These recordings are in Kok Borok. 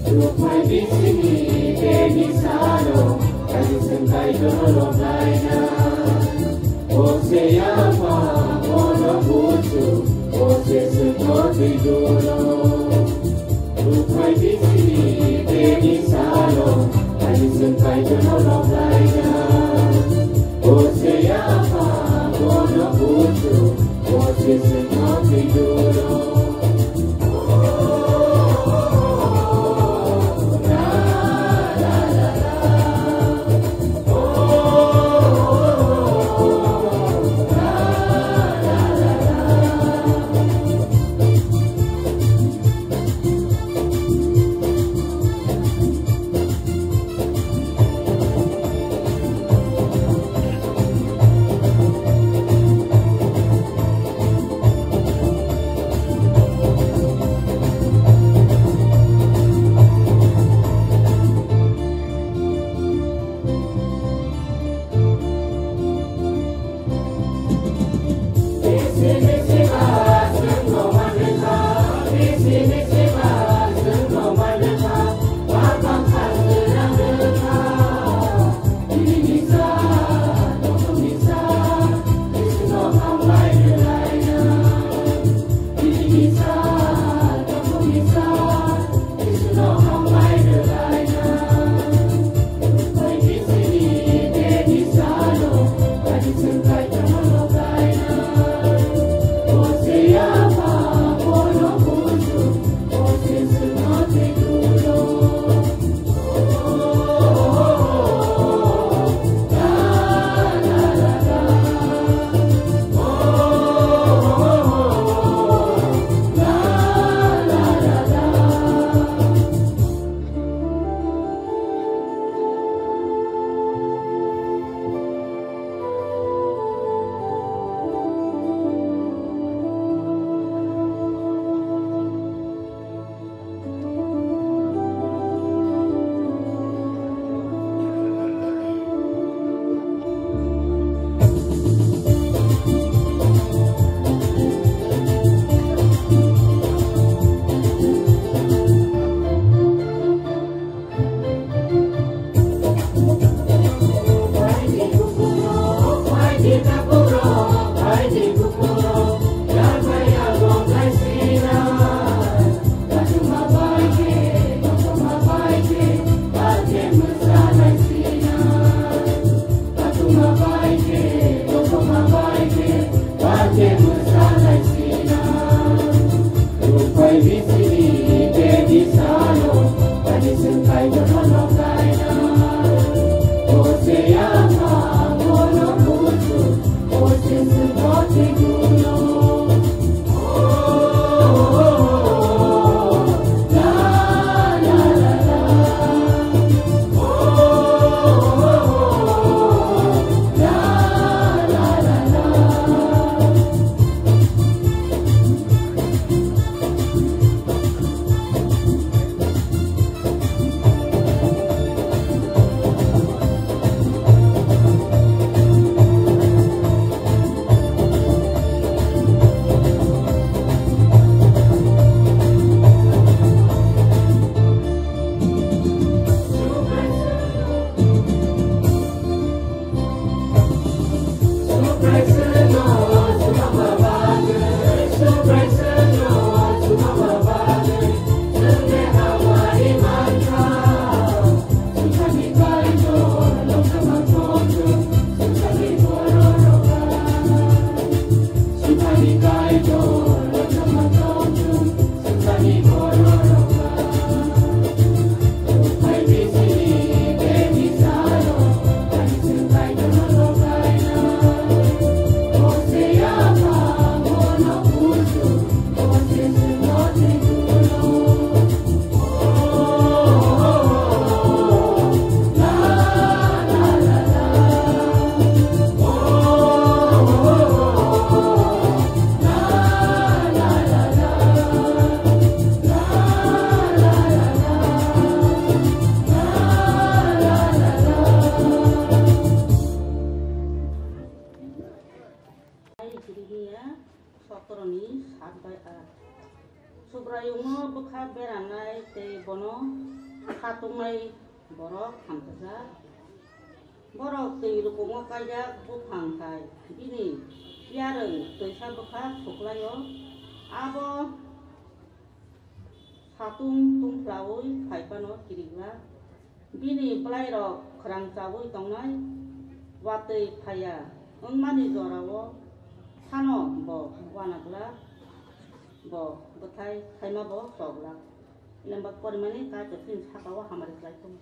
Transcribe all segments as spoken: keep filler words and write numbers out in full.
Tuphai bisingni beni salo, kaisa Kaitorno loklaina. O se yapha, bono buchu, o se sengkho twi duro. Tuphai bisingni beni salo, kaisa Kaitorno loklaina. O se yapha, bono buchu, o se sengkho twi duro. Subraiyungno bwkha beranai tei bono kha tungnai borok hamkajak. Borok twi rukungo kaijak buphang hai bini yarwng twisa bwkha suklaio. Abo satung tungphlaui phai phano kiriglak. Bini bwlairok khorang chaui tongnai, watwi phaiya wngmani jorao phano bo uanaglak, bo bwthai khaima bo choglak. Lemba porimani Kaitor chini sakao hamari khlai tongo.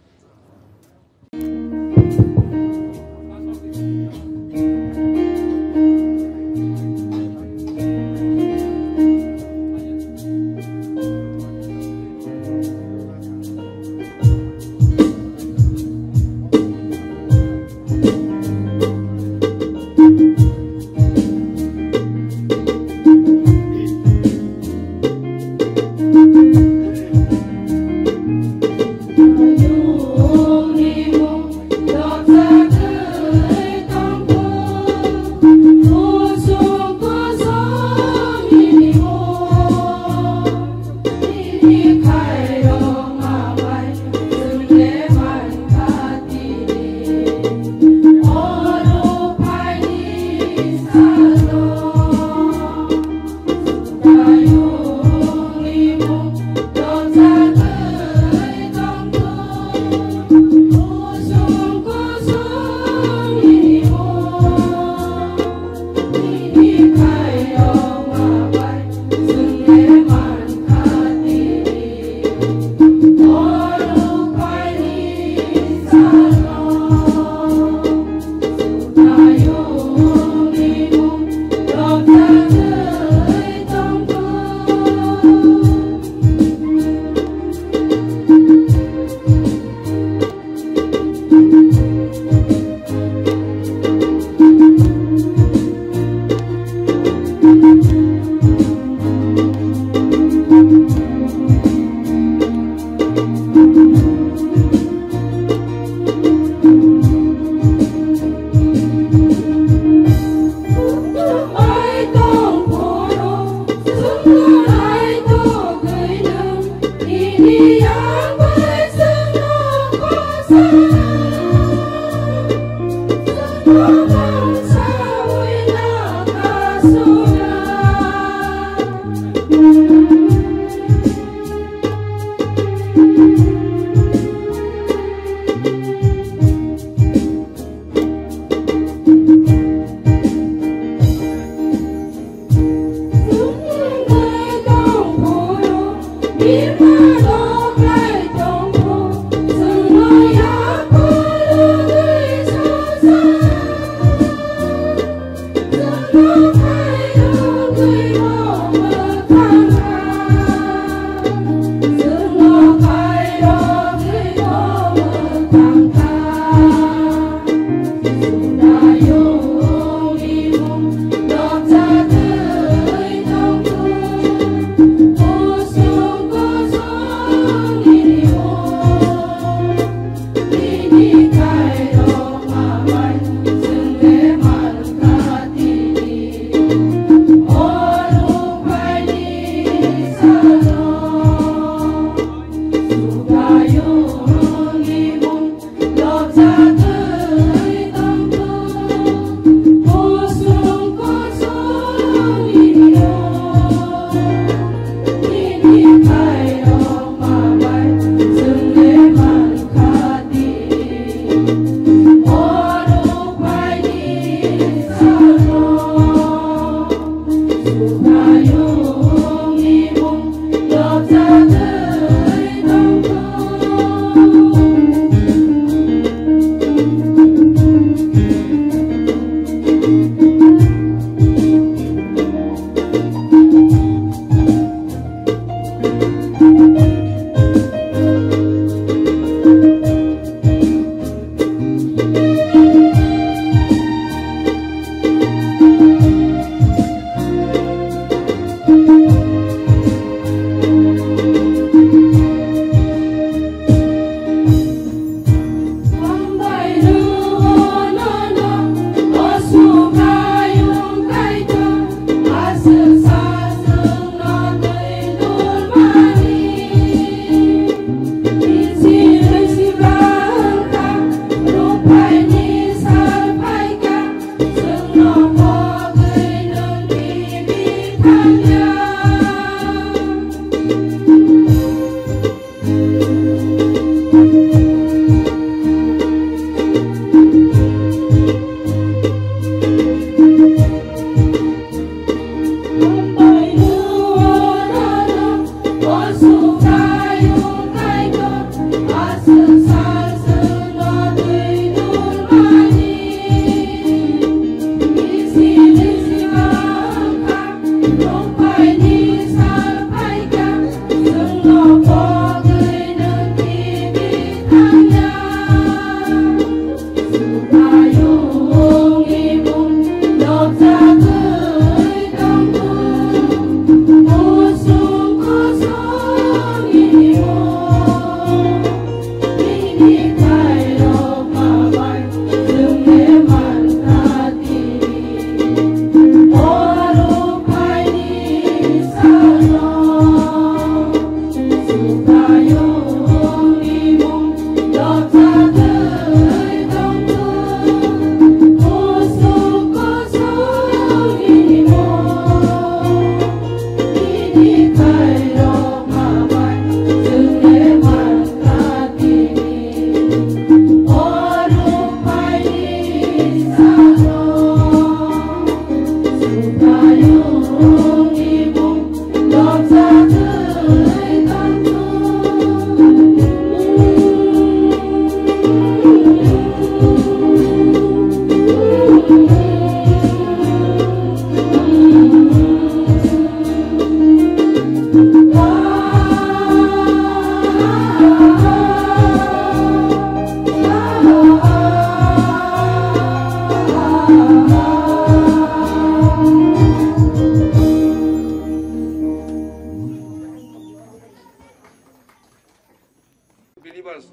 Believers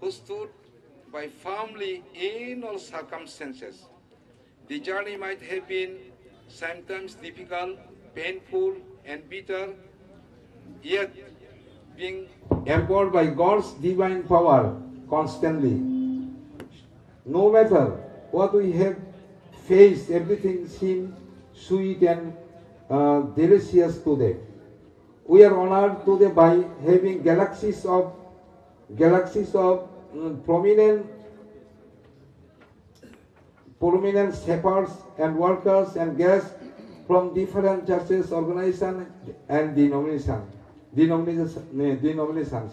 who stood by firmly in all circumstances. The journey might have been sometimes difficult, painful, and bitter, yet being empowered by God's divine power constantly. No matter what we have faced, everything seems sweet and, uh, delicious today. We are honored today by having galaxies of, galaxies of, mm, prominent, prominent shepherds and workers and guests from different churches, organizations, and denomination, denomination, eh, denominations.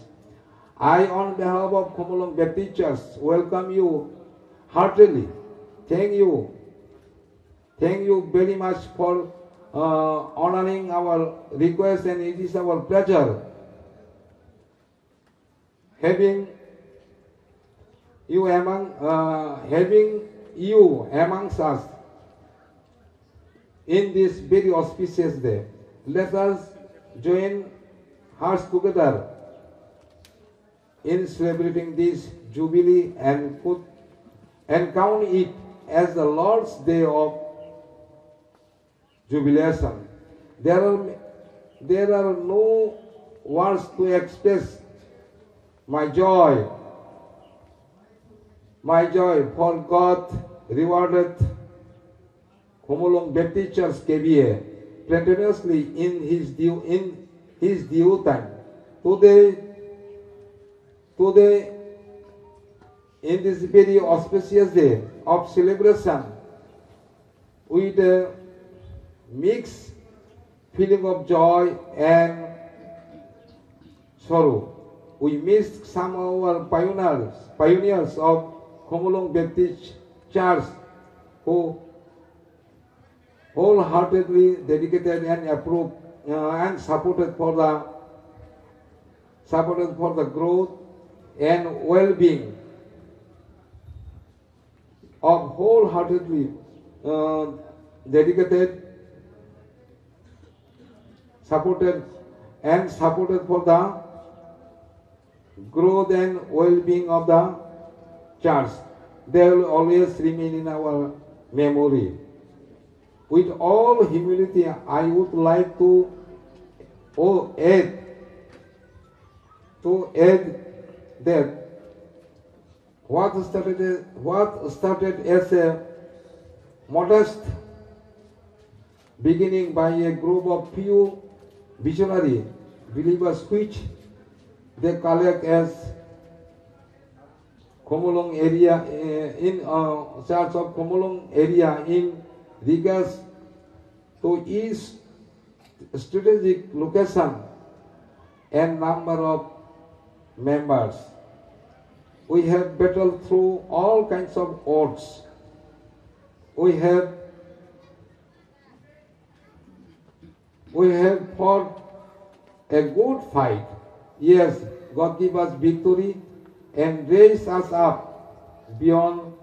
I, on behalf of Khumulwng Baptist Church, welcome you heartily. Thank you. Thank you very much for, uh, honoring our request, and it is our pleasure having you among, uh, having you amongst us in this very auspicious day. Let us join hearts together in celebrating this jubilee and put, and count it as the Lord's day of jubilation. There are, there are no words to express my joy, my joy for God rewarded Khumulwng Baptist Church K B A plenteously in his due, in his due time. Today, today, in this very auspicious day of celebration, with a mixed feeling of joy and sorrow, we missed some of our pioneers, pioneers of Khumulwng Baptist Church who wholeheartedly dedicated and approved, uh, and supported for the, supported for the growth and well-being of wholeheartedly, uh, dedicated, supported, and supported for the growth and well-being of the church. They will always remain in our memory. With all humility, I would like to, oh, add, to add that what started, what started as a modest beginning by a group of few visionary believers, which they collect as Khumulwng area, eh, in, uh, Church of Khumulwng area in regards to its strategic location and number of members. We have battled through all kinds of odds. We have We have fought a good fight. Yes, God give us victory and raise us up beyond,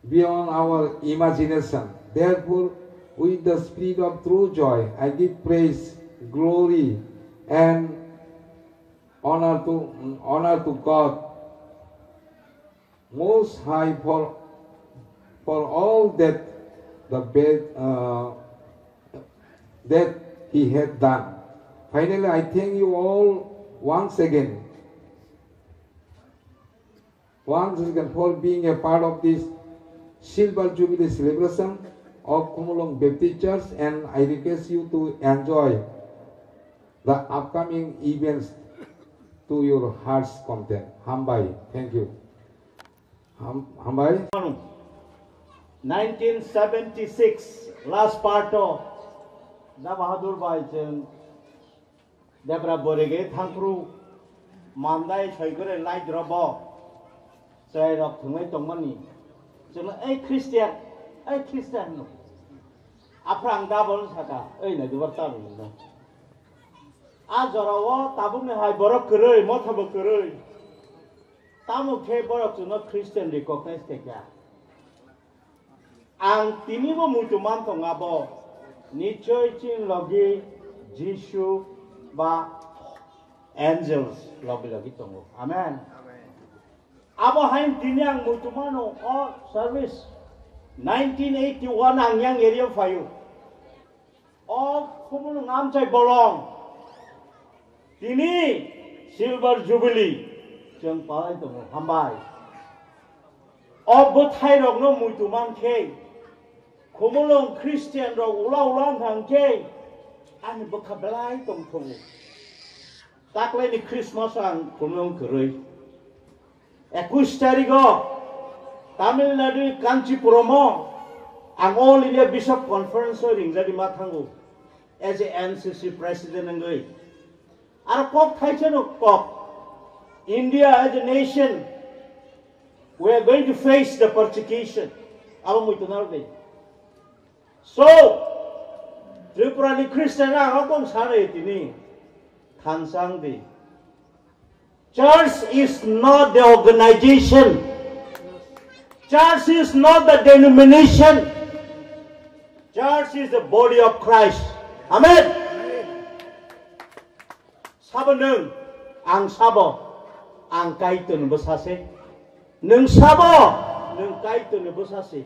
beyond our imagination. Therefore, with the spirit of true joy, I give praise, glory, and honor to, honor to God Most High for, for all that the best, uh, that He had done. Finally, I thank you all once again, once again for being a part of this Silver Jubilee celebration of Khumulwng Baptist Church, and I request you to enjoy the upcoming events to your heart's content. Hambai. Thank you. Ham-, hambai. nineteen seventy-six last part o Ja Bahadur bai chwng Debra Borege thangphru mandai soigore light robo chwrai rok thwnglai tongmani chwngno ei Christian, ei Christian hwno. Aphra ang double saka ei nai dubar ta rwngno. A jorao tabukni hai borok kwrwi, mothabo kwrwi. Tamo khe borok chwngno Christian recognize khaikha. Ang tinibo muitu man tongo abo. Nichoi chini logi Jisu ba angels logi logi tongo. Amen. Abo hain tini ang muitu mano o service nineteen eighty-one ang yang area phaio. O Khumulwng amchai bolong. Tini Silver Jubilee chwng palai tongo, hambai. O bwthai rokno muitu man khe, Khumulwng Christian rok ula ula wng thang khe, ani bwkha belai tong thungo. Taklaini Christmas ang Khumulwng kwrwi. Ekush tarigo Tamil Nadu Kanchipuromo ang All India Bishop Conference o ringjadi ma thango as a N C C president wngwi. Aro kok thaisa no kok, India as a nation, we are going to face the persecution. Abo muitu narwk di. So, Tripura ni Christian ang rokong sanai tini thansang di. Church is not the organization. Church is not the denomination. Church is the body of Christ. Amen. Sabo nwng, ang sabo, ang Kaitorni bwsa se. Nwng sabo, nwng Kaitorni bwsa se.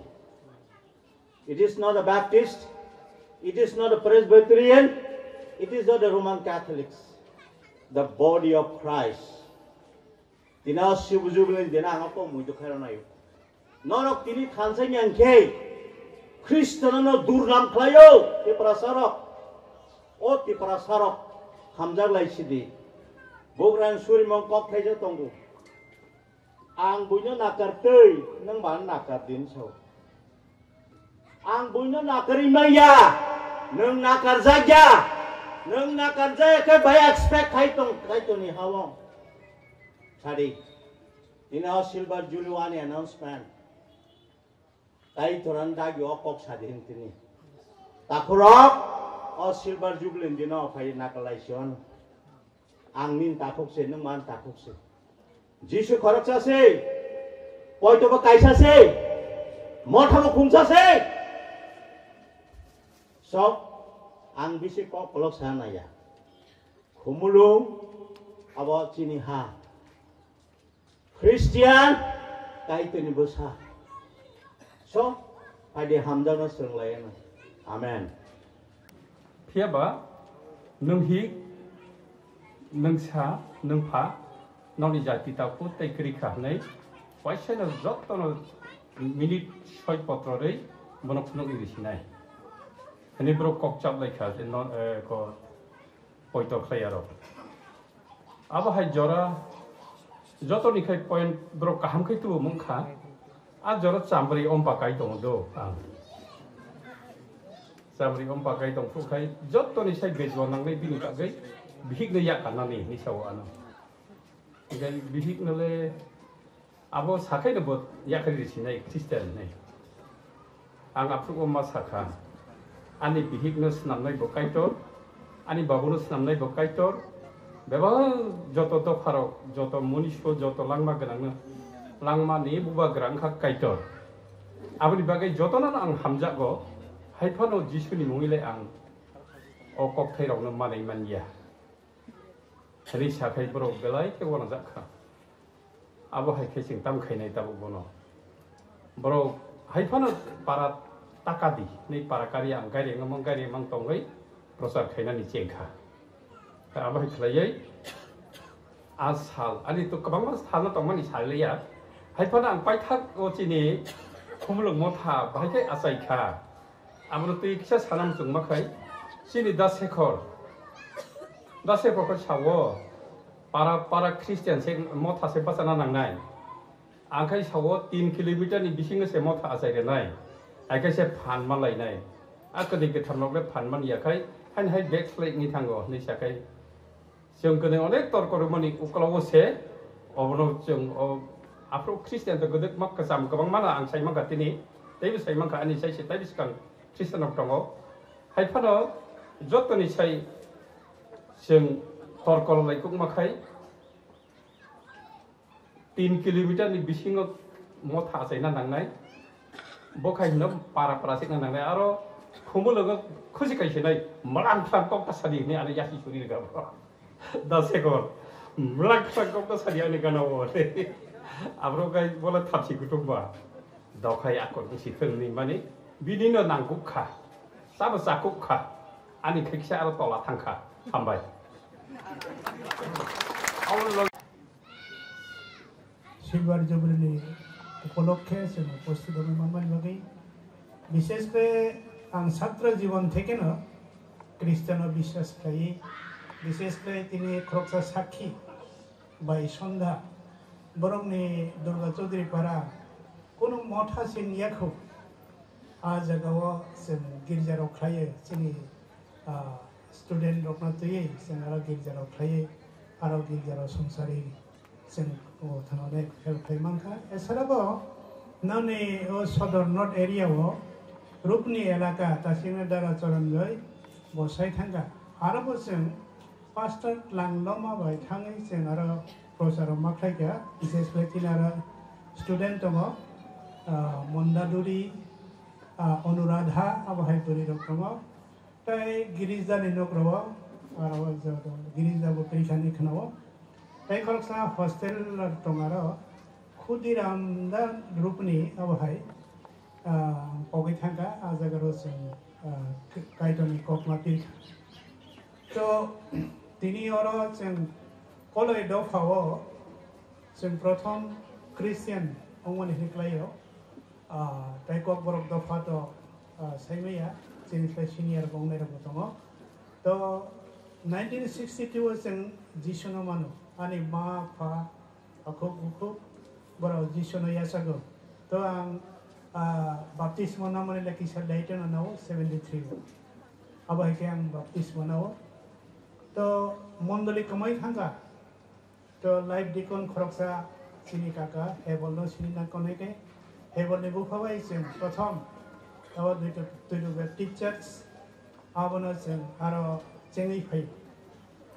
It is not a Baptist, it is not a Presbyterian, it is not a Roman Catholics. The body of Christ. Tini o Silver Jubilee ni dina ang kok muitu khairok naio. Norok tini thansa yang khe Khristono no durnam khlaio Tiprasa rok. O Tiprasa rok hamjak lai sidi. Bugrang surimung kok thaisa tongo. Ang buino nakar twi, nwng ba nakar din sao. Ang buino nakarwi manya, nwng nakarjakya, nwng nakarjakya khe bai expect khai tong, khai tongni hao. Sadi, tini o Silver Jubilee ani announcement. Tai thoran dagi o kok sadi hin tini. Takhurok, o Silver Jubilee dino phai nakarlai sion. Ang nin takhuk se, nwng man takhuk se. Jisu khoroksa se, poito bo kaisa se, motha bo khungsa se. Sok, ang bisi kok kolok sa naya. Khumulung, abo chini ha. Christian, Kaitorni bwsa. So, phaidi hamjakno swrwnglaiyano. Amen. Phiya ba, nwng hi, nwng sa, nwng pha, nokni jati takhuk tei kwrwi kha hwnwi, waisano jotono minute soi potro rwi bono phunukni rw sinai. Hwnwi borok kok chap lai kha, no, eh, ko, poito khlai aro. Abo hai jora jotoni khai point borok kaham khai tubu mung kha. A jora chamri ompa kai tongo do ang. Chamri ompa kai tong phuru khai jotoni sai bejua nangnai bini bagwi. Bihik no yak kanani hinwi sao ano. Hinkhe bihik no le abo sakhai no bo yakhari ri sinai Christian hinwi. Ang aphuru o ma sakha. Ani bihik no swnamnai bo Kaitor, ani babu no swnamnai bo Kaitor, bebak joto dopharok, joto munisho, joto langma gwnang no langma ni bubagra wngkha Kaitor. Aboni bagwi jotono ang hamjago, hai phano Jisuni mungwi le ang o kokthairokno manwi man ya. Hinwi sakhai borok belai khe uanajak kha. Abo hai khe chwng tam khainai tabuk bono. Borok hai phano para taka di, hinwi para kari ang gari wngmang gari wngmang tongwi prochar khainani cheng kha. Abo hai khlaiwi a sal, ani to kwbangma salno tongmani sal liya. Hai phano ang paithak o chini Khumulwng motha bahai khe achai kha. Abono twi kisa sana muchung ma khai. Chini Da Sekhor. Da Sekhor khe sao, para, para Christian se motha se bachana nangnai. Ang khai sao tin kilometer ni bisingo se motha achai rwnai. Hai khe se phan ma lainai. A kwdwi kwtham rok le phan man ya khai, haini hai bag slai wngwi thango hinwi sa khai. Chwng kwnwi onek torko rwmani ukla-o se, obono chwng o aphuru Christian to gwdwkma kwcham kwbangmano ang sai mankha tini, teibo sai mankha ani sai se teibo swkang Christian rok tongo. Hai phano jotoni sai chwng torko lai kukma khai tin kilometer ni bisingo motha achaina nangnai. Bo khai hino para para sikna nangnai. Aro Khumulwngo khusi khai sinai, mwlang thlang kok ta sadi hinwi ano yasi suri rwkha bo. Da Sekhor, mwlang thlang kok ta sadi ani gana bo. Abro khai bola thapsi kutung ba. Dokhai akor wngsi thwng hinwi mani bini no nangkuk kha. Sabo chakuk kha. Ani khai kisa aro tola thang kha. Hambai. Silver Jubilee ni upolokhe chwng uposthit wngwi manmani bagwi, bishesh khe ang chhatro jibon thekeno Christian o biswas khlaiwi, bishesh khe tini khoroksa sakhi bai Sondha borokni Durga Chaudhary para kunu motha sin yakhu, a jagao chwng girja rok khlaiwi chini, ah, student rokno twiwi chwng aro girja rok khlaiwi aro girja rok songchari chwng o thano onek help khai mankha. Esarabo noni o Sodor North area o Rupni elaka Tasingna Dara Choranjoi bo sai thangkha. Aro bo chwng Pastor Tlang Loma bai thangwi chwng aro prochar rok ma khlai kha. Bises khlai tini aro student tongo, ah, Mondaduri, ah, Anuradha, abo hai bwrwi rok tongo. Tei girija ni nok rok, aro girija bo twi thani khna o. Tei khoroksa hostel tong aro, Khudiram da Rupni abo hai, ah, pogwi thangkha, ah, jaga ro chwng, ah, Kaitorni kokma pirkha. To, tini oro chwng koloi dopha o chwng prothom Christian wngmani hwnwi klai o. Ah, tei Kokborok dopha to, ah, saimaya, chini slai senior bo wngnai rok bo tongo. To nineteen sixty-two o chwng Jisu no mano, ani ma, pha, akhuk bukhuk borok Jisu no yachago. To ang, ah, baptismo namani le kisa late no nao seventy-three o. Abo hai khe ang baptismo nao. To mondoli kwmai thangkha. To life deacon khoroksa chini kaka Hebol no sini na konai khe Hebol ni bupha bai chwng prothom abo duitu, duitu Baptist Church abono chwng aro chengwi phai.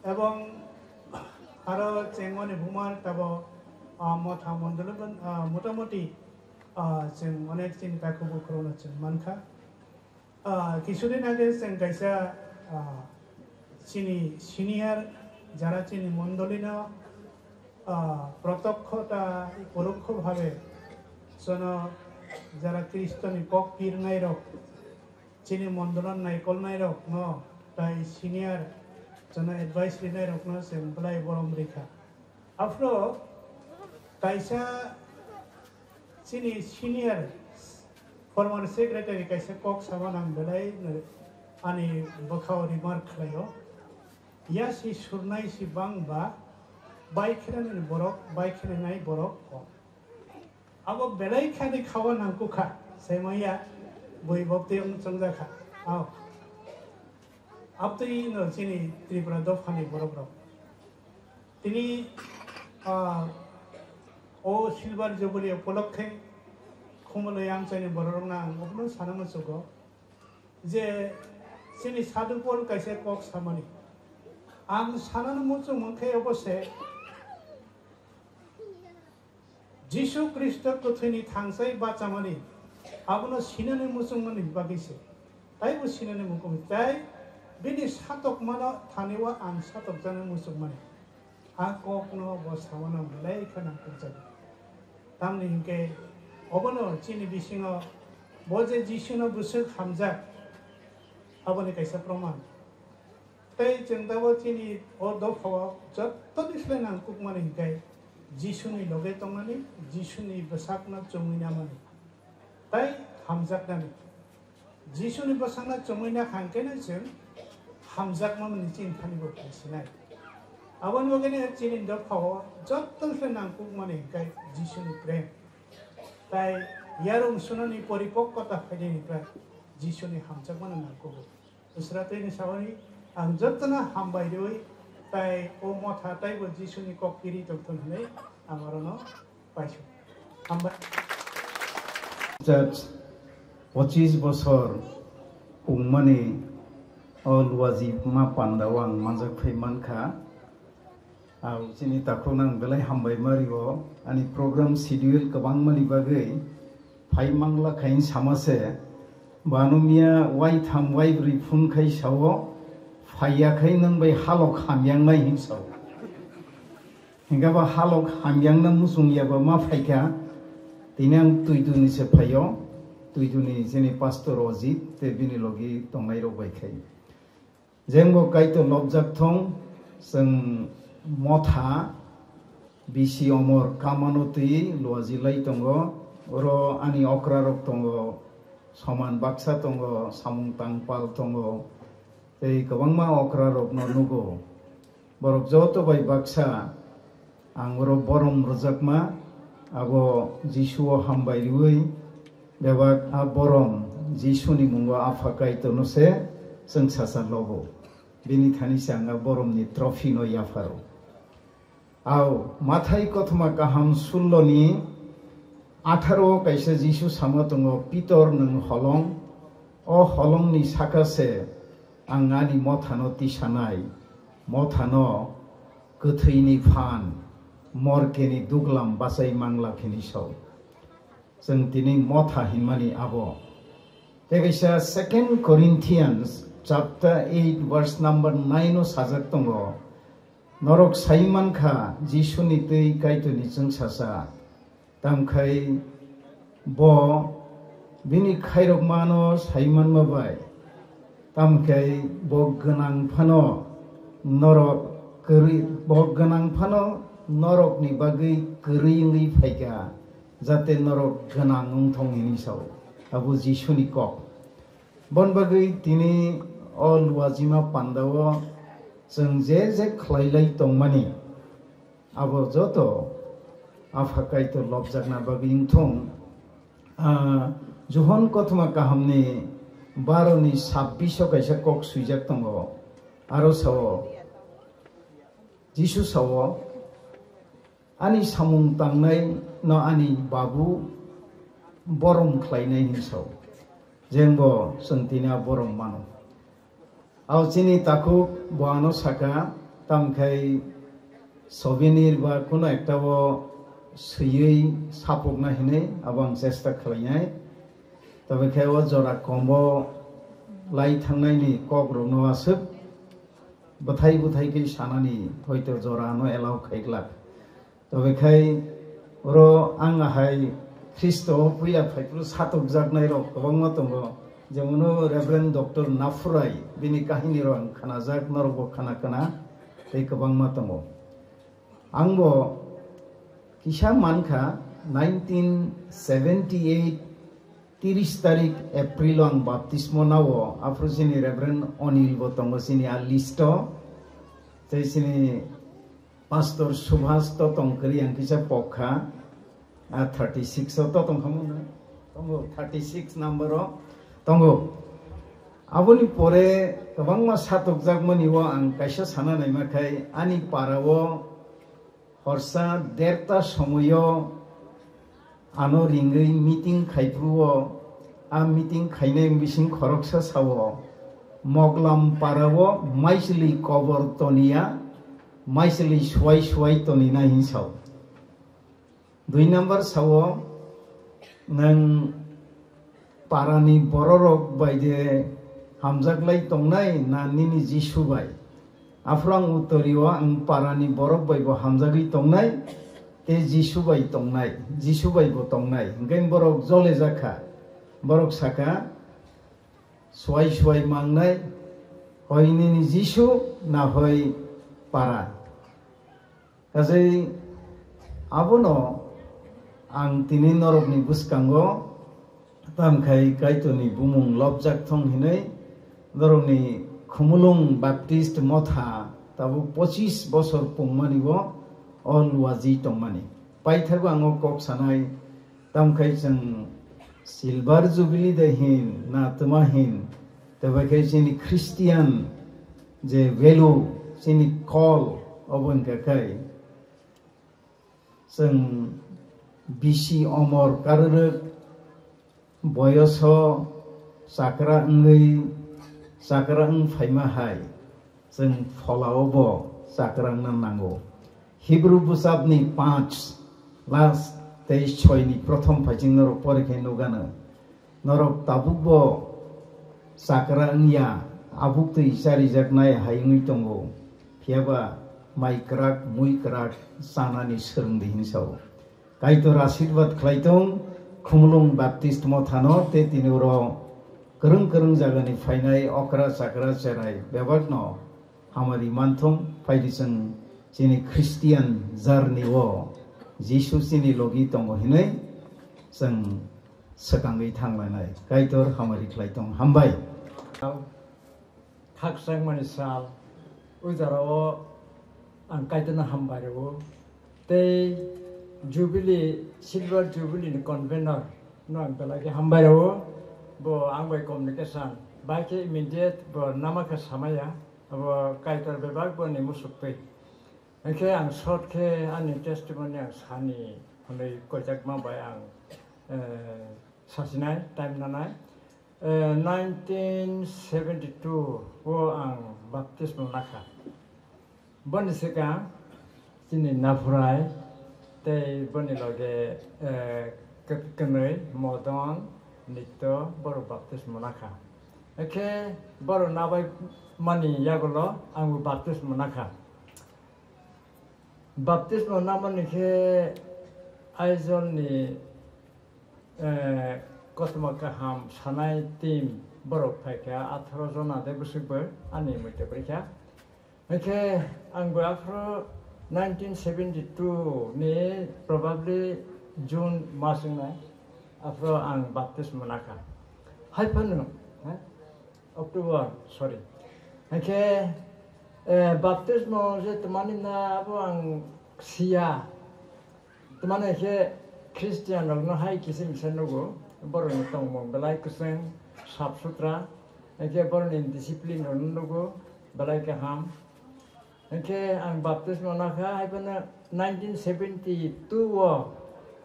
Ebong aro chengmani bumar tabo, ah, motha mondolo, ah, motamoti, ah, chwng onek chini takhuk bukhuk rokno chwng mankha. Ah, kisudin age chwng kaisa, ah, chini senior jara chini mondolino, ah, protokho ta porokho bhabe jono jara Khristoni kok pirnai rok, chini mondolon naikolnai rok no tai senior jono advice rinai rok no chwng belai borom rikha. Aphro kaisa chini senior former secretary kaisa kok sama nang belai ani bwkhao remark khlaio. Yasi surnai si bang ba bai khenani borok, bai khenanai borok kok. Abo belai khani khawa nangkukha, saimaya bui bokti wng chwngjakha. Ao. Abtwi no chini Tripura dophani borok rok. Tini, ah, o Silver Jubilee upolokhe khumulwi amchaini borok rokno ang obono sana muchugo je chini Sadhu Paul kaisa kok samani. Ang sanani muchung mankhe obo se, Jisu Khristo kwthwini thangsai bachamani, abono sinani muchungmani bagwi se. Taibo sinani muchungmani, tei bini satokmano thani o ang satokjaknai muchungmani. A kokno bo samano belai khe nangkukjago. Tamni hinkhe obono chini bisingo bo je Jisuno bwswk hamjak, aboni kaisa proman. Tei chwng tabuk chini o dophao jottoni slai nangkukmani hinkhe Jisuni loge tongnani, Jisuni bwsakno chumui namani tei hamjaknani. Jisuni bwsakno chumui nakha hinkhe no chwng hamjakmani chini thani bo phai sinai. Aboni bagwino chini dophao jottoni slai nangkukmani hinkhe Jisuni prem. Tei yarung sunani poripokkota phainai hinkhe Jisuni hamjakmano nangkugo. Israel tei ni sawani ang jotono hambai riwi, tai o motha taibo Jisuni kok kiri tongthon hinwi ang orono paisuk. Hambai. Church pochis bosor pungmani o luaji ma panda o ang manjak phai mankha. Ang chini takhuk nang belai hambai ma rio, ani program schedule kwbangmani bagwi phai mangla khain sama se, bano miya waitham waibrwi phun khai sao, phaiya khai nang bai halok hamyang nai hin sao. Hingkha ba halok hamyang na muchung ya ba ma phaikha, tini ang Tuiduni se phaio, Tuiduni chini pastor Ojit tei bini logi tongnai rok bai khai. Jengbo Kaitor lobjak thung, chwng motha bisi omor kamano twi luaji lai tongo. Oro ani okra rok tongo, soman baksa tongo, samung tangpal tongo, tei kwbangma okra rokno nugo. Borok joto bai baksa ang oro borom rwjakma, abo Jisu o hambai riwi bebak a borom Jisuni mungo Apha Kaitorno se chwng sasa lobo. Bini thani se ang a boromni trophy no yapharo. Ao Mathai kothoma kaham sullo ni atharo o kaisa Jisu samo tongo, Pitor nwng holong, o holong ni saka se ang ani mothano tisanai, mothano kwthwini phan, morkeni duglam bachai mangla khini sao. Chwng tini motha hinmani abo. Tei kaisa Second Corinthians chapter eight verse number nine o sajak tongo, norok sai mankha Jisuni twi Kaitorni chwngsasa, tamkhai bo bini khairokmano sai manma bai. Tamkhe bo gwnang phano norok kwrwi, bo gwnang phano norokni bagwi kwrwi wngwi phaikha, jate norok gwnang wngthong hini sao. Abo Jisuni kok. Bon bagwi tini o luajima pandao chwng je je khlailai tongmani, abo joto Apha Kaitor lobjakna bagwi wngthong. Ah, Johon kothoma kahamni baro ni sabbish o kaisa kok swijak tongo. Aro sao, Jisu sao, "Ani samung tangnai no ani Babu borom khlainai," hin sao. Jengbo chwng tini a borom mano. Ao chini takhuk bo ano saka, tamkhai souvenir ba kuno ekta o swiwi sapukna hinwi abo ang chesta khlainai. Tobokhe o jora kombo lai thangnaini kokrokno aswk bwthai bwthai khe sanani hoito jora ano allow khaiglak. Tobokhe oro ang hai Khristo o puila phaiphuru satokjaknai rok kwbangma tongo, jemon o Reverend Doctor Naphurai, bini kahini rok ang khnajak, norok bo khna khna tei kwbangma tongo. Ang bo kisa mankha nineteen seventy eight tiris tarik April o ang baptismo nao, aphuru chini Reverend Onil bo tongo chini a list o, tei chini Pastor Subhas to tong kwrwi ang kisa pok kha, a thirty six o to tong kha mung na? Tongo, thirty six number o tongo. Aboni pore kwbangma satokjakmani o ang kaisa sana naima khai ani para o horsa derta somoio ano ringwi meeting khaiphuru o, a meeting khainai bising khoroksa sao, Moglam para o maisli kobor toniya, maisli suai suai tonina hin sao. Dui number sao, nwng parani bororok bai de hamjaklai tongnai na nini Jisu bai? Aphuru ang uttorio, ang parani borok bai bo hamjagwi tongnai, tei Jisu bai tongnai, Jisu bai bo tongnai. Hwnkhe borok jole jakha, borok saka, suai suai mangnai, hoi nini Jisu na hoi para. Kajai abono ang tini norokni bwskango tamkhai Kaitorni bumung lobjak thung hinwi norokni Khumulwng Baptist Motha tabuk pochis bosor pungmani o, o luaji tongmani. Paithago ang o kok sanai, tamkhai chwng Silver Jubilee de hin na twma hin, tei bai khe chini Christian je value, chini call, obo wngkha khai chwng bisi omor karwrwk, boyoso chakra wngwi chakra wng phaima hai, chwng pholao bo chakra wngna nango. Hibru bwsapni panch, last tei soi ni prothom phaising norok pore khe nukgano. Norok tabukbo chakra wngya, abuk twi charijaknai hai wngwi tongo, phiyaba mai kwrak, mui kwrak chanani swrwngdi hin sao. Kaitor asirwad khlai tong, Khumulwng Baptist Mothano tei tini oro kwrwng kwrwng jagani phainai okra chakra cherai bebakno hamari manthung. Phaidi chwng chini Christian journey o Jisu chini logi tongo hinwi chwng swkangwi thanglainai. Kaitor hamari khlai tong. Hambai. Khakchangmani sal, o jorao ang Kaitorno hambai rwo. Tei Jubilee, Silver Jubilee ni convener no ang belai khe hambai rwo. Bo ang bai communication, bai khe immediate bo nama khe samaya. Abo Kaitor bebak boni musuktwi. Hwnkhe ang short khe ani testimony ang sani hwnwi koijakma bai ang, eh, sasinai, time nanai. Eh, nineteen seventy-two o ang baptismo nakha. Boni swkang chini naphurai tei boni loge, eh, kw-, kwnwi Modon, Nitto borok baptismo nakha. Hwnkhe borok nabai mani yagulo angbo baptismo nakha. Baptismo namani khe Aizawl ni, eh, kothoma kaham sanai team borok phaikha, atharo jona de bwswkbo ani muitu phaikha. Hwnkhe angbo aphuru nineteen seventy-two ni probably June mas wngnai, aphuru ang baptismo nakha. Haiphano, eh, October, sorry. Hwnkhe, eh, baptismo je twmani na abo ang siya. Twmani khe Christian rokno hai kisim se nugo. Borokni tongmung belai kwchwng, sap sutra. Hwnkhe borokni discipline rokno nugo, belai kaham. Hwnkhe ang baptismo nakha, haiphano nineteen seventy-two o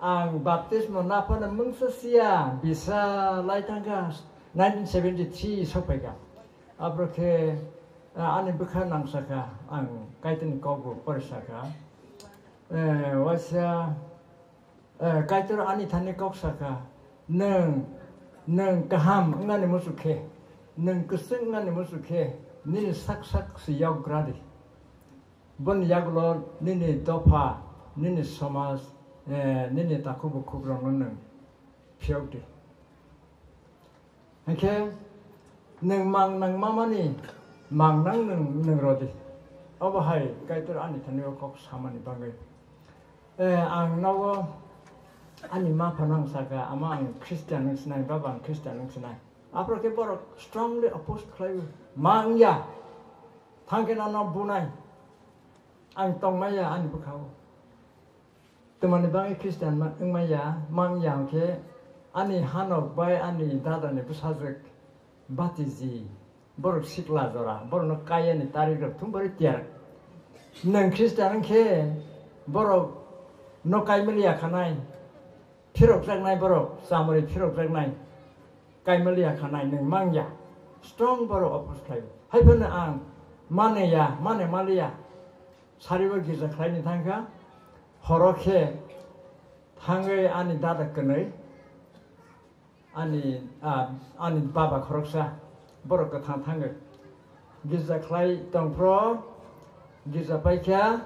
ang baptismo naphano mungsa siya, bisa lai thangkha, nineteen seventy-three sokphaikha. Aphuru khe, ah, ani bwkha nangsakha, ang Kaitorni kokbo porisakha. Eh, waisa Eh, Kaitor ani thani kok saka, "Nwng, nwng kaham wngnani muchuk khe, nwng kwchwng wngnani muchuk khe, nini sak sak se yokgra di. Boni yagulo nini dopha, nini somaj, eh, nini takhuk bukhukrokno nwng phiyok di." Hwnkhe nwng mang nang mamani mang nang nwng, nwng rodi. Obo hai Kaitor ani thani o kok samani bagwi. Eh, ang nogo ani ma phano ang saka, "Ama ang Christian wng sinai, baba ang Christian wng sinai." Aphuru khe borok strongly oppose khlaiwi, "Ma wngya, thangkhe nono bunai." Ang tongmaya ani bwkhao. Twmani bagwi Christian ma-, wngmaya, mangya hwnkhe ani hanok bai ani dadani bwsajwk Batiji, borok sikla jora, borokno kayani tarik rok thum bari tiyar. Nwng Khristian wngkhe borok no kaimaliya khanai, phirokjaknai borok, chamari phirokjaknai, kaimaliya khanai nwng mangya. Strong borok oppose khlai. Haiphano ang maneya, mane maliya. Saribo girja khlaini thangkha, horo khe thangwi ani dada kwnwi, ani, ah, ani baba khoroksa, borok kwthang thangwi girja khlai tongphro, girja paikha,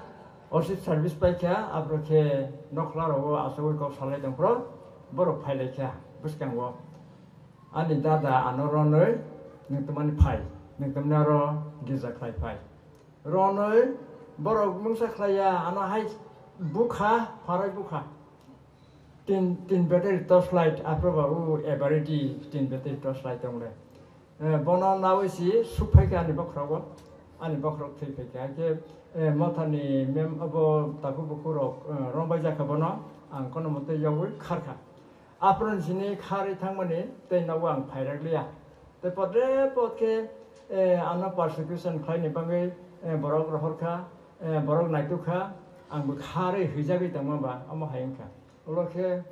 worship service paikha, aphro khe nokhla rogo achugwi kok salai tongphro, borok phailaikha bwskango. Ani dada ano ronwi nwng tongmani phai, nwng tongmani aro girja khlai phai. Ronwi borok mungsa khlaiya, ano hai bukha, pharwi bukha. Tin, tin battery torch light, aphro ba u everyday tin battery torch light tongle. Eh, bono nawi si suk phaikha ani bokhrogo, ani bokhorok thwi phaikha. Haikhe, eh, mothani mem abo takhuk bukhurok, eh, rombai jakha bono, ang kono mote yogwi kharkha. Aphro sini kharwi thangmani tei nogo ang phairakliya. Tei potre pot khe, eh, ano persecution khlaini bagwi, eh, borok rohorkha, eh, borok naitukha, angbo kharwi hwijagwi tongma ba omo hai wngkha. Ulo khe,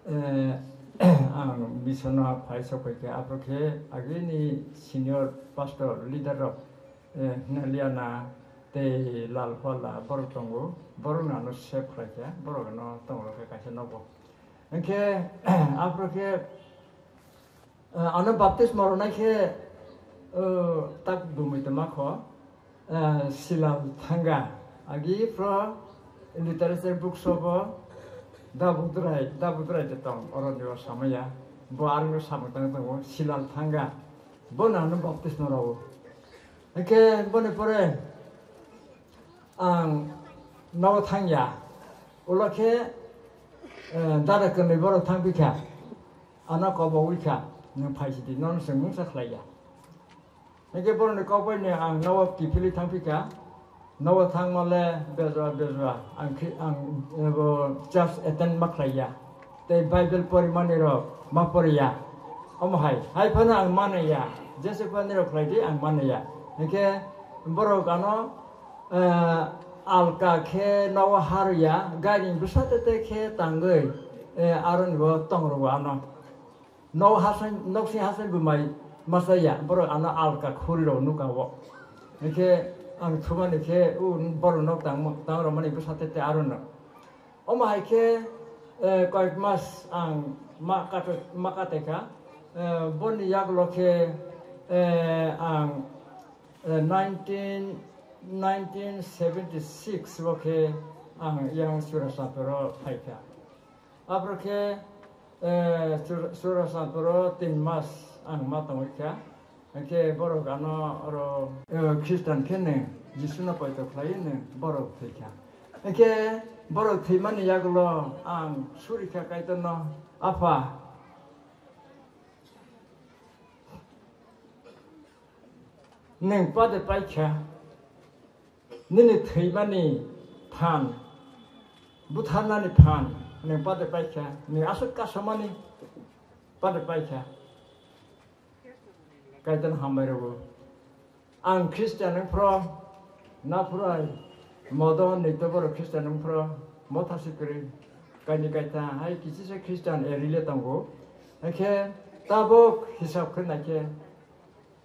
eh, ang misonno phai sok phaikha, aphro khe agini senior pastor leader rok, eh, Naliana tei Lalphala borok tongo, borokno ano save khlaikha, borok ano tonglo khe kaisa nogo. Hwnkhe, aphro khe, eh, ano baptisma rwnai khe, eh, tak bumui tongma kho, eh, Silal Thanga. Agi phro literature book sobo Dabudrai, Dabudrai de tong, oro ni o samaya. Bo arwngno samung tang tongo, Silal Thanga. Bono ano baptisma rwo. Hwnkhe boni pore ang nogo thangya. Ulo khe, eh, dada kwnwi borok thangpikha. Ano kobogwi kha, nwng phaisidi, nono chwng mungsa khlaiya. Hwnkhe borokni kok bai ni ang nogo kiphilwi thangpikha. Nogo thangmale bejua bejua ang khe, ang, eh, bo church attend ma khlaiya. Tei Bible porimani rok ma poriya. Omo hai, hai phano ang manaiya. Jesu phani rok khlaidi ang manaiya. Hwnkhe borok ano, eh, alka khe nogo harwiya, gari bwsa tete khe tangwi, eh, aroni bo tong rwo ano. Nok hasing, nok sing hasing bwmai masa ya, borok ano alka khuri rok nukha o. Hwnkhe ang thumani khe, u borok nok tang, tang rwmani bwsa tete arono. Omo hai khe, eh, koyek mas ang ma kata, ma kataikha. Eh, boni yagulo khe, eh, ang, eh, nineteen, nineteen seventy six o khe ang yang Churachandpur o phaikha. Aphro khe, eh, Chur-, Churachandpuro tin mas ang ma tongwi kha. Hwnkhe borok ano oro, eh, Khristan khe nwng Jisuno poito khlaiwi nwng borok thwi kha. Hwnkhe borok thwimani yagulo ang suri kha Kaitorno, "Apha, nwng pade pai kha." Nini thwimani phan, butharnani phan, nwng pade paikha, nwng aswk kasamani pade paikha. Kaitorni hambai rwgo. Ang Christian wngphro, naphrai, modon, nitoborok Christian wngphro, motha si kwrwi, kaini kaitha hai kisisa Christian area le tongo. Hwnkhe tabuk hisab khe naikhe,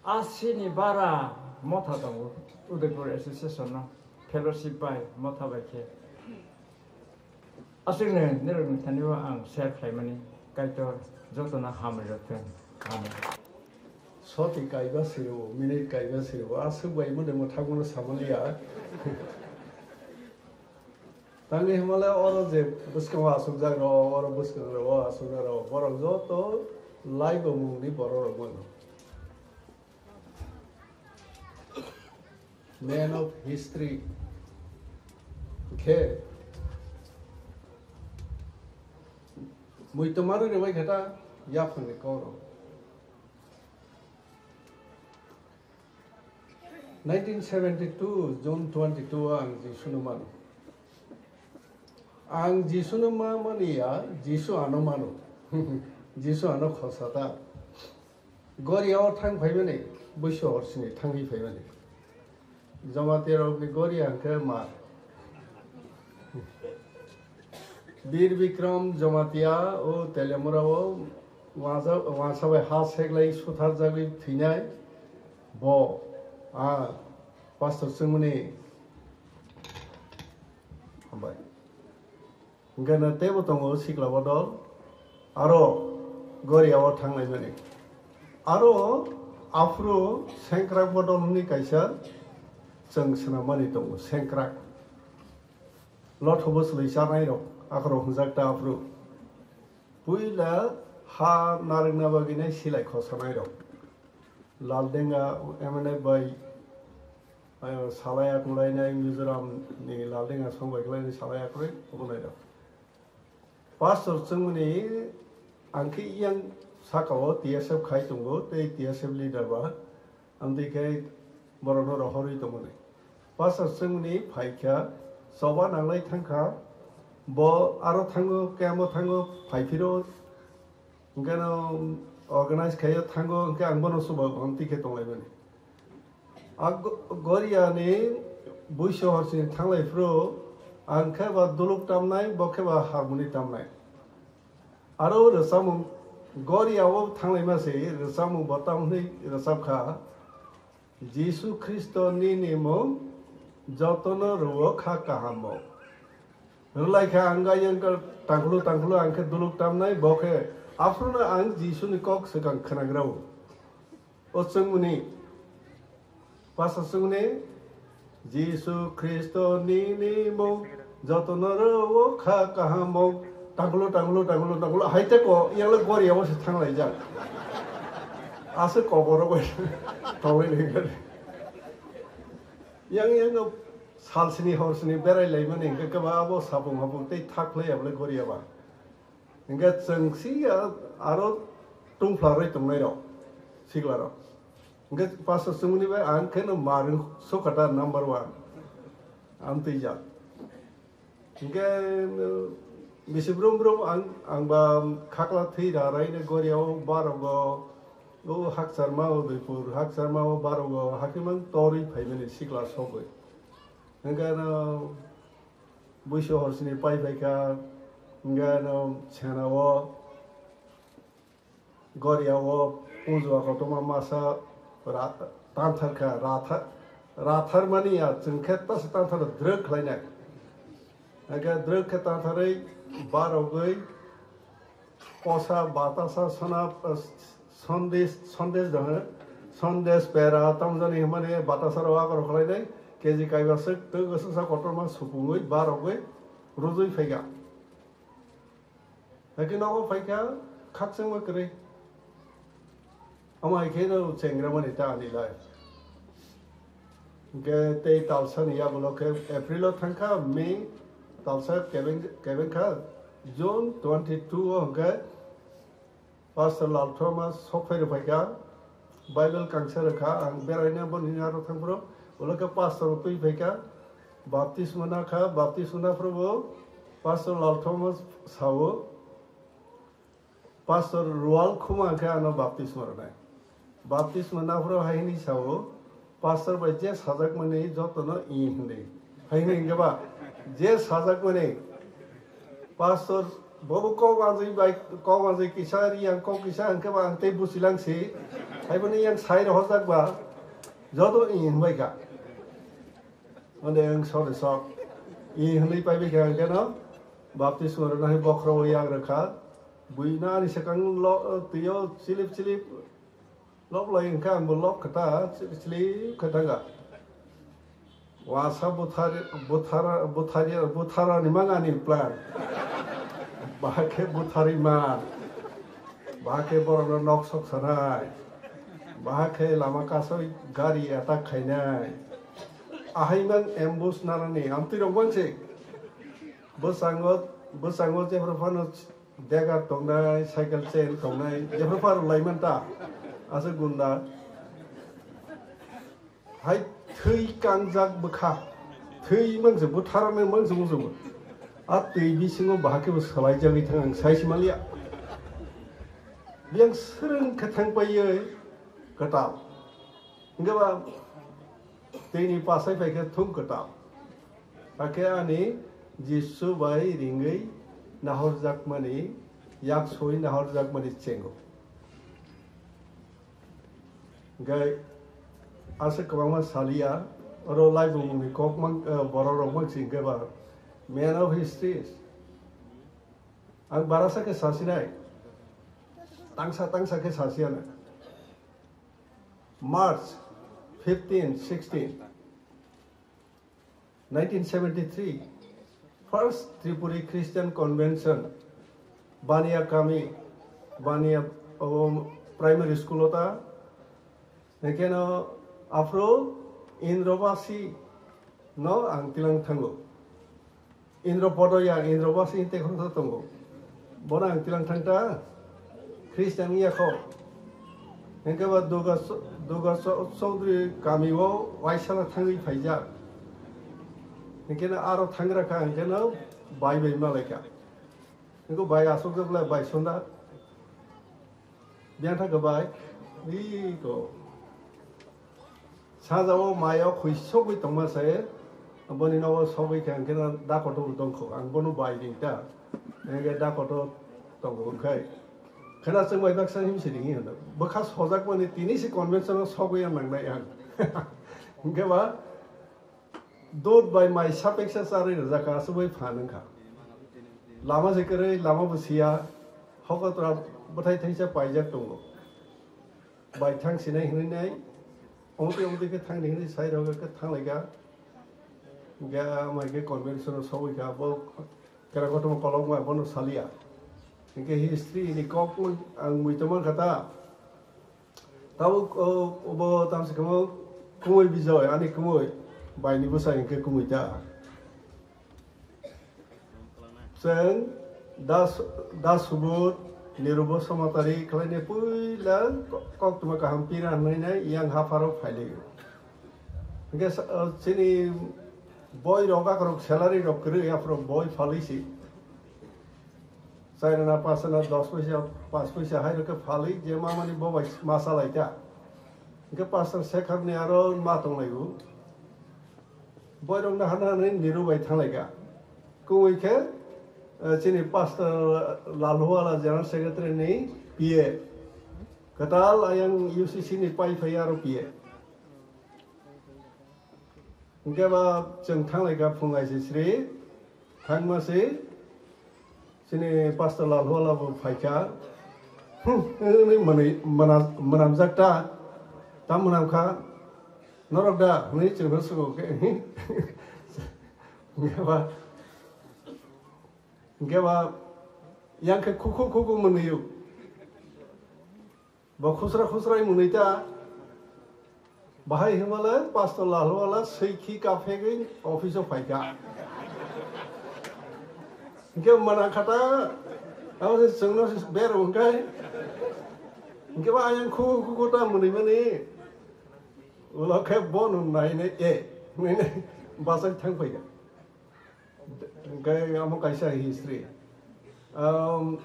Asini bara motha tongo Udaipur Association no fellowship bai motha bai khe. Aswkno nirokni thani o ang share khlaimani Kaitor jotono hamri rok thung. Amen. Soti kaiba siro, minute kaiba siro, aswk bai mo de mo thangmano samaliya. Tangwi hwnmale oro je bwskango aswkjak rok, oro bwskango rok, o aswkjak rok, borok joto laibo mungni borok rok mano. Man of history khe muitu manwi rwbai khe ta yaphangni kok rok. Nineteen seventy-two June twenty-two o ang Jisuno mano. Ang Jisuno ma mani ya, Jisu ano mano. Jisu ano khosa ta. Goriao thang phaimani, buiso horsini thangwi phaimani. Jamatia rokni Goria hwnkhe mar. Bir Bikram Jamatia o Telemura o wansa, wansa bai ha seklai sutharjagwi thwinai bo, a, Pastor Chwngmani hambai. Hwnkhe no teibo tongo sikla bodol, aro Goriao thanglaimani. Aro aphuru sengkrak bodol hwnwi kaisa chwng swnammani tongo, sengkrak. Lothobo swlwi chanairok, akhorok hwnjak ta aphuru. Puila ha narwkna bagwi nai silai khosanairok. Laldenga M N F bai, ayo, salai akwlainai Mizoram ni Laldenga song bai kwlainai salai akwlai obonairok. Pastor Chwngmani ang khe yang saka o T S F khai tongo tei T S F leader ba, amtwi khe borokno rohorwi tongmani. Pastor Chwngmani phaikha, choba nanglai thangkha, bo aro thango, camp o thango, phaiphiro, hwnkhe no organize khaio thango, hwnkhe ang bono chuba amtwi khe tonglaimani. A go-, Goria ni buiso horsini thanglai phuru, ang khe ba duluk tamnai, bo khe ba harmoni tamnai. Aro rwchapmung Goria o thanglaima se rwchapmung bo tamni rwchapkha, Jisu Khristo nini mung jotono rwo kha kaham mung. Rwlai kha ang ga yang ka tangkhulu tangkhulu ang khe duluk tamnai, bo khe aphuru no ang Jisu ni kok swkang khwnagrao. O chwngmani, Pastor Chwngmani, Jisu Khristo nini mung jotono rwo kha kaham mung, tanglo, tanglo, tanglo, tanglo, hai tei ko, yang le Goria o se thang lai jak. Ase kobor o bai thang lai nai. Yang, yang no sal sini hor sini berai lai mani, hingke keba abo sapung hapung tei thak lai abo le Goria ba. Hingke chwng si ya aro tungphla rwi tongnai rok, sikla rok. Hingke Pastor Chwngmani bai ang khe no marwng sokha ta number one. Amtwi jak. Hingke, uh, bisi brum brum ang, ang ba khakla thwi ra rai ne Goria o barogo, o Hakcharma o Udaipur, Hakcharma o barogo hakhe mang torwi phaimani sikla sogwi. Hingke no buiso horsini pai phaikha, hingke no sena o Goria o punjua kotorma masa ra-, tanthar kha, ratha-, rathar mani ya, chwng khe tasa tanthar drwk khlainai. Hingke drwk khe tantharwi barogwi kosa, batasa, sona, eh, sondes, sondes dong, sondes, pera, tamjani hwnmani batasa rok akorok khlainai, K G kaiba swk, twi swksa kotorma supungwi, barogwi, rujui phaikha. Hake nogo phaikha khakchangma kwrwi. Omo hai khe no chengra mani ta ani life. Hingke tei talsa ni yagulo khe April o thangkha, May talsa kebeng, kebeng kha, June twenty two o hingke Pastor Lalthoma sok phai rw phaikha. Bible kangsa rwkha, ang beraina boni aro thangphuru, ulo khe pastor twi phaikha, baptisma nakha, baptisma naphuru bo pastor Lalthoma sao, pastor Rual Khuma khe ano baptisma rwnai. Baptisma naphuru hai hwnwi sao, pastor bai je sajakmani jotono i hwnwi. Hai hwnwi hwnkhe ba, je sajakmani, Pastor, bobo kok manjwi bai, kok manjwi kisa, riyang kok kisa, hwnkhe ba ang tei buchilang si. Hai bono yang sai rohorjak ba, joto i hwnbai kha. Onde ang sori sok. I hwnwi pai bai kha hwnkhe no, baptisma rwna hai bokhorok yang rwkha. Buino ani swkang lo, twi o chilip chilip. Lok lai hwnkhe ang bo lok khe ta chili khe thanga. Wasa buthari, buthara, buthari, buthara ni mang ani plan. Bahai khe buthari man. Bahai khe borok no nok sok sanai. Bahai khe lama kasoi gari attack khainai. Ahai mang ambush narani amtwi rok bangsi. Bwsango, bwsango jephru phano Dega tongnai, cycle chain tongnai, jephru phano laimanta. Asa gunda. Hai thwi kangjak bwkha. Thwi mangse buthara nai mangse mungsugo. A twi bisingo bahai khe bo swlai jagwi thang ang sai simalia. Biyang swrwng khe thang paiye. kwtal. Hingke ba tini pasai pai khe thung kwtal. Hakhe ani Jisu bai ringwi nahorjakmani, yak soi nahorjakmani chengo. Hingke aswk kwbangma saliya, oro laibumungni kok mang, eh, borok rok mang singke ba man of history. Ang barasa khe sasinai, tangsa tangsa khe sasiyana. March fifteen, sixteen, nineteen seventy-three, first Tripuri Christian Convention, Bania Kami, Bania, um, Primary School ota, hingkeno aphuru Indrabasi no ang tilang thango. Indra podo ya, Indra basi tei khoroksa tongo. Bono ang tilang thangta, Christian wngya kho. Hingke ba Duga, Duga Chou-, Chaudhary kami o waisala thangwi phaijak. Hingke no aro thangra kha, hingke no bai bai malaika. Hingke bai asok jak le bai sonda. Biyang thangkhe bai, iko. Sajao mayo khuisogwi tongma se, boni nogo sogwi khe, hingkhe no dakoto bo tongkho, ang bono bai ring ta, hingkhe dakoto tongo, hingkhe khena chwng bai baksa him se ringi hino. Bwkha sojakmani tini se convention o sogwi ang nangnai ang. Hingkhe ba, dot bai mai sapeksa charwi rwjak kha, aswk bai phan wngkha. Lama se kwrwi, lama bo siya, hokotra bwthai thaisa paijak tongo. Bai thang sinai hinwi nai, omtwi omtwi khe thangni hinwi sai rwgwi khe thanglaikha. Hingkhe amai khe convention o sogwi kha, bo kera kothoma kolokma bono saliya. Hingkhe history ni kok ang muitu mankha ta. Tabuk, o, obo tamsi kamo kumui Bijoy, ani kumui, baini bwsa hingkhe kumui ta. Chwng das, das subut, nirubo somatari khlaini puila ko-, koktwma kaham pira hwnwi nai yang hapharo phailio. Hingkhe sa-, o, chini boi rok akorok salary rok kwrwi aphuru boi phalwi si. Chairana pasana dos poisa, pas poisa hai rokhe phalwi je mamani bo bai ma salai ta. Hingkhe pastor Sekharni aro ma tonglaibo. Boirokno hana hwnwi Niru bai thanglaikha. Kubui khe, eh, chini pastor Lalhuwala General Secretary ni P A. Kwtal ayang U C C ni pai phai aro P A. Hingke ba chwng thanglaikha phung aisisri, thangma se chini pastor Lalhuwala bo phaikha. Hmm, nini mwnwi, mwnam-, mwnamjak ta, ta mwnamkha, norok da, hwnwi chwngno swngokhe. Hingke ba, hingke ba, yang khe khukhu khukhu mwnwio. Bo khusra khusrai mwnwi ta. Bahai himale pastor Lalhuwala swi khi kaphegwi office o phaikha. Hingke mana khata, abo se chwngno se ber wngkai. Hingke ba ayang khu khu khu ta mwnwi mani. Ulo khe bo nun nai ne e, nai ne bachai thang phaikha. Hingke amo kaisa history. Um,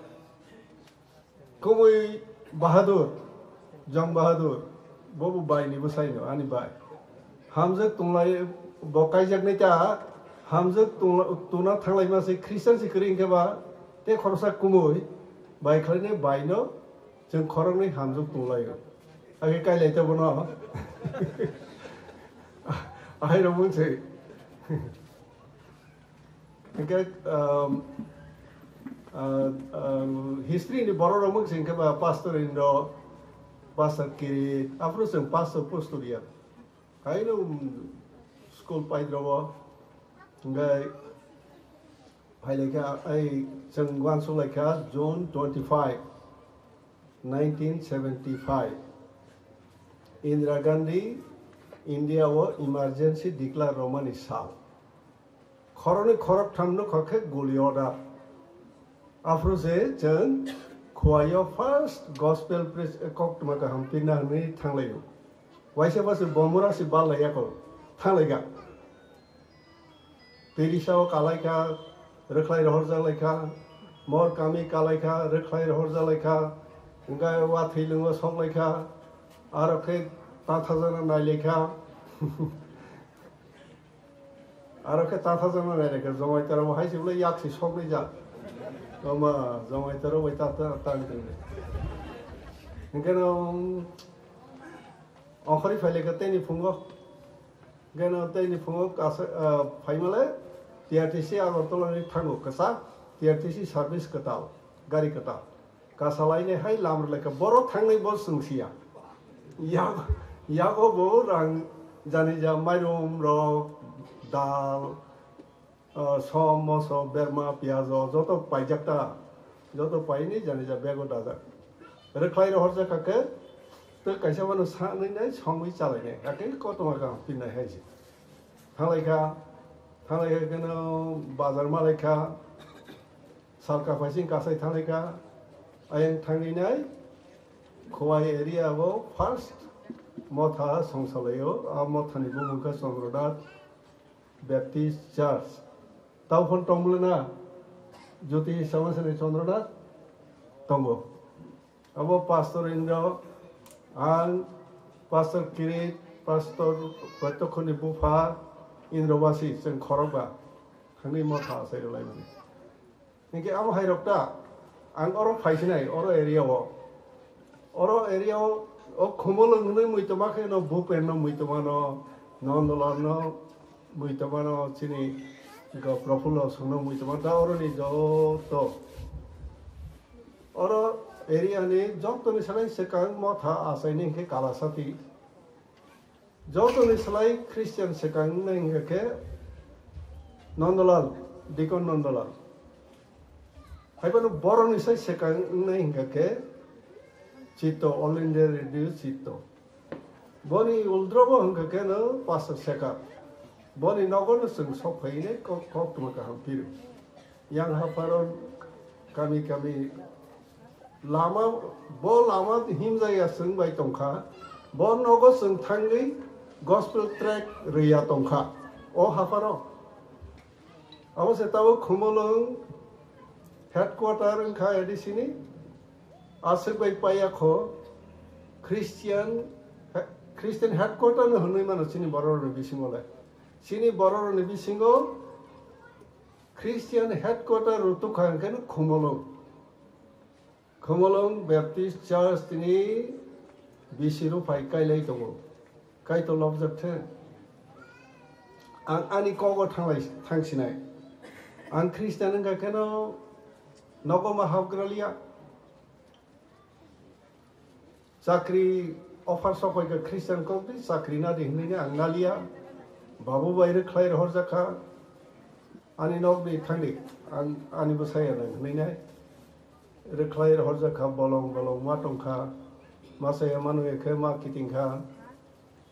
Kubui Bahadur, Jang Bahadur, bo bo bai ni bwsai no, ani bai. Hamjwk tunglai bo kaijaknai ta, hamjwk tungla-, tuna thanglai ma se Christian se kwrwi hingke ba, te khoroksa kumui, bai khlai ne bai no, chwng khoroknwi hamjwk tunglai o. Age kailai ta bono. Ahai rok mung se. Hingke, um, uh, um, history ni borok rok mung se hingke ba Pastor Indo, Pastor Kiri, aphuru chwng Pastor Postoria. Kaino, um, school pai drobo. Hingke phai laikha, ai chwng uansuk laikha June twenty-five, nineteen seventy-five. Indira Gandhi India o emergency declare romani sal. Khoroknwi khorokthamno kha khe guli order. Aphuru se chwng Khowai o first gospel preach, koktwma kaham pirna hwnwi thanglaio. Waisa bwswk bomura se bal laiya kho, thanglaikha. Tirisa o kalaikha, rwkhlai rohorjak laikha, mor kami kalaikha, rwkhlai rohorjak laikha, hwnkhe wathwi lwngo sok laikha. Aro khe ta thajakna nai lekha. Aro khe ta thajakna nai lekha, jomai tara bo hai se bole yak se sok ni ja. Oma jomai tara bai ta ta ta ni. Hingke no ongkhori phai lekha tei ni phungo. Hingke no tei ni phungo kasa, ah, phai male T R T C Agartala ni thango kasa T R T C service kwtal, gari kwtal. Kasalaini hai lam rwlaikha, borok thangnai bo chwng siya. Yak-, yago bo rang jani ja mairum rok, dal, ah, som, moso, berma, piyajo, joto paijak ta, joto paini jani ja bego dajak. Rwkhlai rohorjak kha khe, tei kaisa mano sanwi nai, songwi chalainai, hakhe kotorma kaham pinnai hai se. Thanglaikha, thanglaikha kheno bazar malaikha, Salka phaising kasai thanglaikha, ayang thangwi nai, Khowai area o first motha songsalaio, a mothani bumung kha Chandronath Baptist Church. Tauphon tongmlena, Jyoti Samasani Chandronath tongo. Abo Pastor Indro, ang Pastor Kirit, Pastor Pratyokhoni bupha Indro Basi, chwng khorokba. Khangni motha asai rwlaimani. Hinkhe amo hai rok ta, ang oro phaisinai, oro area o. Oro area o, o Khumulwng hwnwi muitoma khe no Bhupen no muitoma no, Nondolal no muitoma no, chini go Prafullo song no muitoma da oro ni joto. Oro area ni joto ni salai swkang motha asai ni hinkhe Kalasati. Jotoni slai Christian swkang wngnai hwnkha khe Nondolal, Deacon Nondolal. Haiphano borokni sai swkang wngnai hwnkha khe Chitto, All India Radio Chitto. Boni uldrobo hwnkha khe no Pastor Sekar. Boni nogo no chwng sok phai nai kok, koktwma kaham phiro. Yang hapharo kami kami lama, bo lama himjaya chwng bai tongkha, bo nogo chwng thangwi gospel tract rwya tongkha o hapharo. Abo se tabuk Khumulwng headquarter wngkha A D C ni, aswk bai paiya kho Christian, Christian headquarter no hwnwi mano chini bororokni bisingo le. Chini bororokni bisingo Christian headquarter rw tukha hwnkhe no Khumulwng. Khumulwng Baptist Church tini bisi rw phai kailai tongo. Kaitor lobjak the. Ang ani kogo thanglai, thangsinai. Ang Christian wngkha kheno nogo ma hapgraliya. Chakri offer sokoika Christian kokdi chakri nadi hinwi ang naliya. Babu bai rwkhlai rohorjakha. Ani nokni thangdi ang ani bwsaya nang hinwi nai. Rwkhlai rohorjakha bolong bolong ma tongkha. Ma saya manu ekhe ma kitingkha.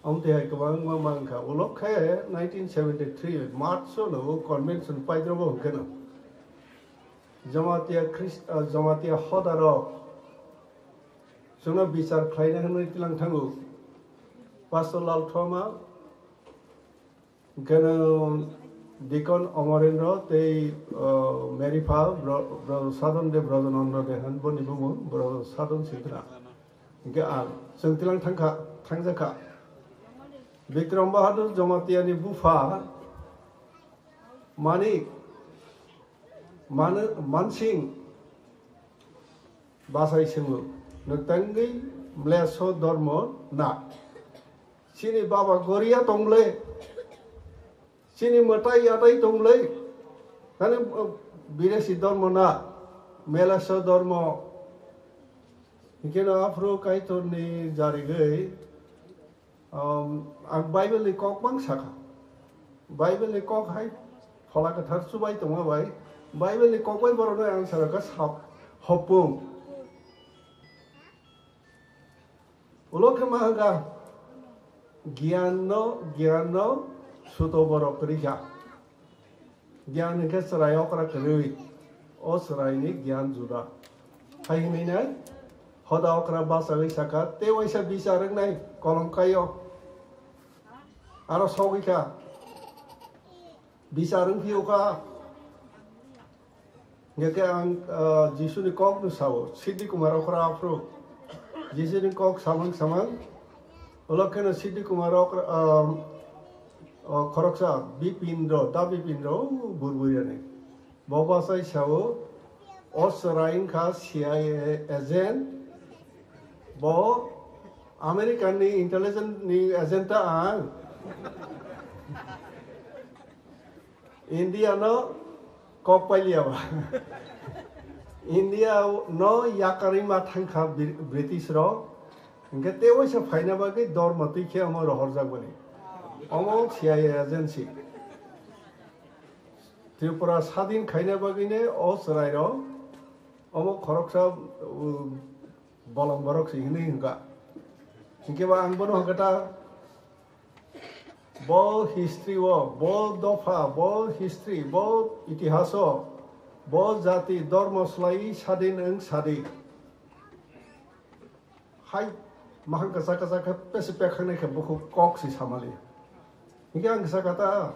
Amtwi hai kwbangma mankha. Ulo khe nineteen seventy-three March o no convention paidrobo hwnkhe no. Jamatia Christ, ah, Jamatia hodarok chwngno bichar khlaina hwnwi twilang thango. Pastor Lalthoma, hwnkhe no Deacon Omorendro tei, ah, Mary Pha, bro, bro Sadon de, bro Nondo de hwn boni bumung, bro Sadon Sintra. Hwnkhe ang chwng twilang thangkha, thangjakha. Bikram Bahadur Jamatia ni bupha Manik, Manu-, Mansing bachai swngo, "Nwng tangwi mleso dormo na? Chini baba goria tong le, chini mwtai yatai tong le, tani, uh, biresi dormo na, mleso dormo." Hinkhe no aphuru Kaitorni jarigwi, um, ang Bible ni kok bang sakha. Bible ni kok hai Phola Kwthar chubai tongma bai, Bible ni kok bai borokno ang sakha sap hopung. Ulo khe ma hwnkha, giyanno, giyanno suto borok kwrwi kha. Giyan hwnkhe chwrai okra kwrwi, o chwraini giyan juda. Hai hwnwi nai, hoda okra bachagwi sakha, tei waisa bichar wngnai kolom kaio. Aro sogwi kha, bichar wngphiyokha. Hingke ang, ah, Jisuni kokno sao, Siddhi Kumar okra aphuru. Jisuni kok samang samang, Ulo kheno Siddhi Kumar okra, um, o khoroksa Bipindro, da Bipindro, o Burburiyani. Bo bachai sao, o chwrai wngkha C I A agent, bo American ni intelligence ni agent ta ang. India no kok pailiya ba. India no yakarwi ma thangkha Bri-, British rok. Hingke tei waisa phaina bagwi dormo twi khe omo rohorjak bani. Omo C I A agency. Tripura sadin khaina bagwi ne o chwrai rok. Omo khoroksa, uh, bolong borok si hinwi hwnkha. Hingke ba ang bono hwnkha ta, bo history o, bo dopha, bo history, bo itihas o, bo jati dormo swlaiwi sadin wng sadi. Hai, mahang kwchak kwchak khe pesi pekhangnai khe bukhuk kok si samali. Hingke ang kisa kata,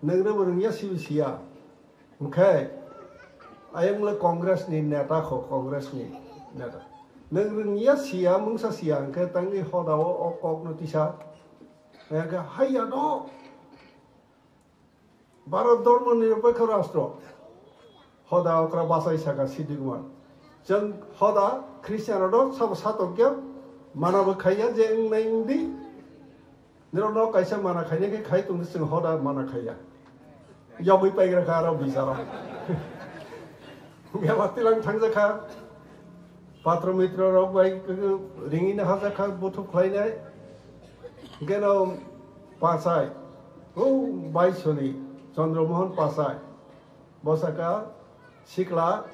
nang rwbo rwngya sibi siya. Hingke, ayang le Congress ni neta kho, Congress ni neta. Nang rwngya siya, mungsa siya, hingke tangwi hoda o, o kok no tisa. Hingke, hai ya do. Bharat dormo nirapekho rastro. Hoda okra bachai saka Siddhi Kumar. Chwng hoda Christian rok sabo satok ya mana bo khaiya je wng nai wng di. Nirok no kaisa mana khaina khe khai tong chwng hoda mana khaiya. Yogwi paigra kha aro bisaro. Yaba tilang thangjakha. Patro mitro rok bai ringina hajakha buthuk khlainai. Geno pachai. O baisoni Chandra Mohan pachai. Bosaka sikla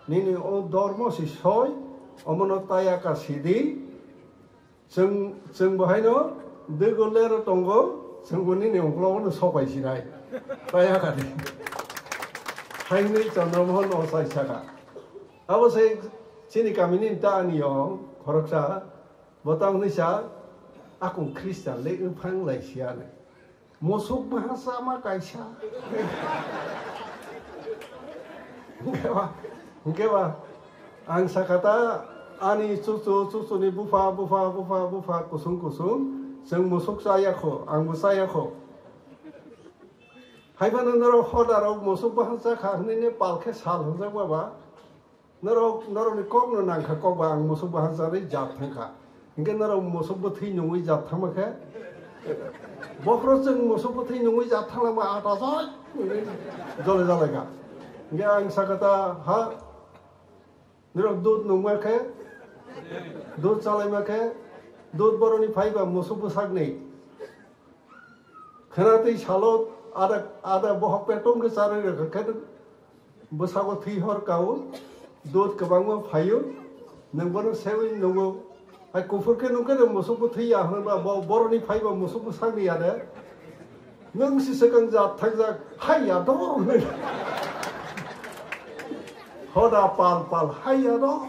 nini o dormo si soi omono tayaka sidi. Chwng, chwng bo haino dego lero tongo, chwng bo nini ungklogo no sopai sinai. Tayaka di. Haini Chandra Mohan o sai saka. Abo se chini kamini ta ani yong khoroksa, bo tamo hinwi sa, akung Christian le wngphang lai siya ne. Musuk baha sama kaisa. Hingke ba, hingke ba, ang sakata ani chuchu, chuchuni bupha, bupha, bupha, bupha, kusung, kusung, chwng musuk chaya kho, ang bo chaya kho. Haiphano norok hoda rok musuk baha chakha hinwi ne pal khe sal hwnjak baba. Norok, norokni kokno nangkha, kokba ang musuk bahan charwi jat thangkha. Hinkhe norok musuk bwthwi nungwi jat thangma khe, bokhorok chwng musuk bwthwi nungwi jat thanglama ata jai jole jalaikha. Hinkhe ang sakha ta ha, norok dud nungma khe, dud chalaima khe, dud boroni phaiba musuk bwsakni. Khwnatwi salo ada, ada bohok petom khe charwi rwkha khe bwskango thwi hor kao, dud kwbangma phaio, nwng bono sewi nungo. Hai kuphur khe nung khe nwng musuk bo thwi ya hwnba, bo boroni phaiba musuk bo sakni ya de. Nwng si swkang jat thakjak, hai ya do. Hoda pal pal, hai ya do.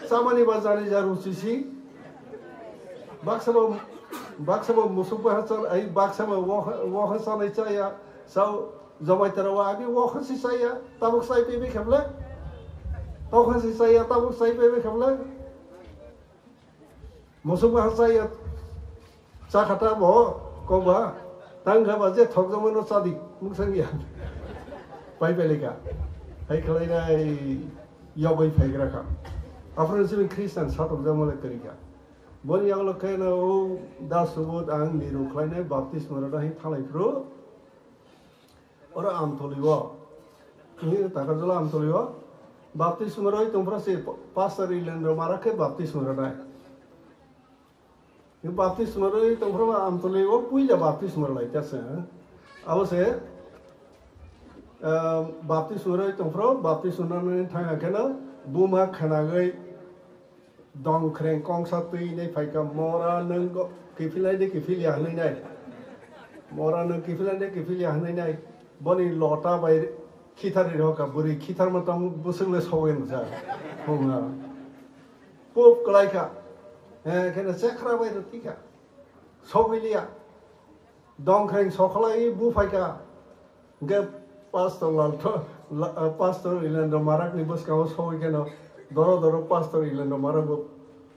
Chamani ba jani ja ruchi si. Baksa bo, baksa bo musuk bo hachal, ai baksa bo wo, wo hachal ai chaya, sao jomai tara wa abi wo hasi chaya, tabuk sai pe be kheble. Tok hasi chaya, tabuk sai pe be kheble. Musuk bo hachaya, cha khata bo, ko ba, tang kha ba je thok jomai no chadi, muk sang ya. Pai pe lika. Hai khalai nai, yogoi phai gra kha. Afro simi Christian satok jomai le kari kha. Boni yagulo khe no o da subut ang miru khlainai baptisma rwna hin thalai phuru. Oro Amtoli o. Ni Takarjala Amtoli o. Baptisma rwi tongphuru se Pastor Ilendro Marak khe baptisma rwnai. Ni baptisma rwi tongphuru Amtoli o puila baptisma rwlai ta se. Abo se, ah, baptisma rwi tongphuru baptisma rwnani thangya kheno buma khanagwi Dongkhreng kongsa twi nai phaikha, mora nwng go-, kiphilnai de kiphilya hwnwi nai. Mora nwng kiphilnai de kiphilya hwnwi nai. Boni lota bai khithar ri rokha, bwrwi khithar ma tamo bwswk le sogen sa. Hwnga. Pop kwlai kha. Eh, kheno chekhra bai rw tikha. Sogwi liya. Dongkhreng sokholai bu phaikha. Hingke Pastor Lalto, la-, ah, Pastor Ilendro Marak ni bwskango sogwi kheno doro doro Pastor Ilendro Marak bo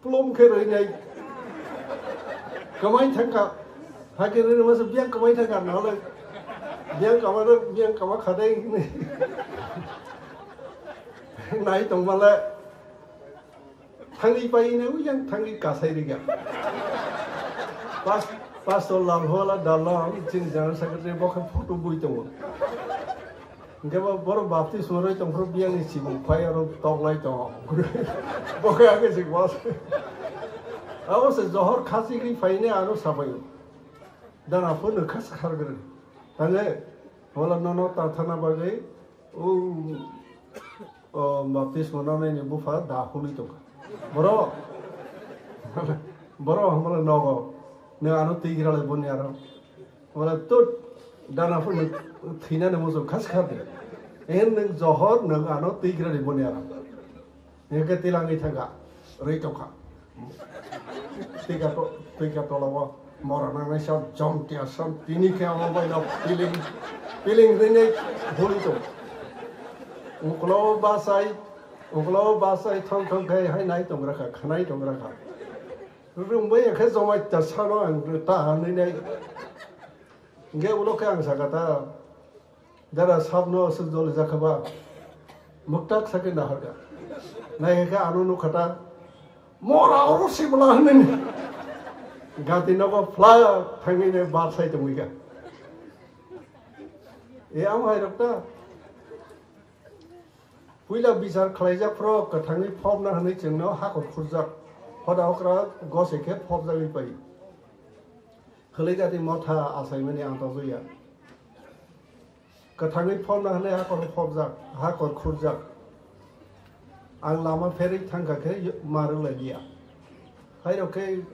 plum khe rwinai. Kamai thangka. Hakhe rwrwma se biyang kamai thangka, nahole biyang kama do, biyang kama khadai hinwi nai tongmale. Thangwi pai hinwi yang thangwi kasai rikha. Pas-, Pastor Lalhola Dalam, chini General Secretary, bo khe photo bui tongo. Hingke bo borok baptisma rwi tongphuru biyangni chibuk phai oro toklai tongo. Bo khe age se bos. Abo se johor khachigwi phaine ano sabaio. Dana phunuk khas khargwrwi. Tale bola nono tathana bagwi o, o baptisma nanani bupha da hului tongkha. Borok, borok hamala nogo. Nang ano twi giralai boni aro. Wala tut dana phunuk thwinani muchung khas kha de. En nwng johor nwng ano twi giralai boni aro. Hingke tilangwi thangkha, rwi tongkha. Twika to-, twika tolao mora nangnai sam, jom tia sam, tini khe amo bai no piling, piling rinai huli tong. Uklo basai, uklo basai thong thong khe hai nai tong rakha, khanai tong rakha. Rung bai khe jomai ta sano ang ta hanwi nai. Hingke ulo khe ang sakha ta. Dara sabno aswk joli jakha ba. Muktak sakhe naharkha. Naikhe ano nukha ta. Mora oro sibla hinwi. Gati nogo phlak thangwi ne bar sai tongwi kha. E amo hai rok ta. Puila bichar khlaijak phro kwthangwi phobna hinwi chwngno hakor khurjak. Hoda okra gose khe phobjagwi pai. Khwlwi gati motha achaimani ang tojokya. Kwthangwi phobna hwnwi hakor phobjak, hakor khurjak. Ang lama pherwi thangkha khe ma rwlai liya. Hairok khe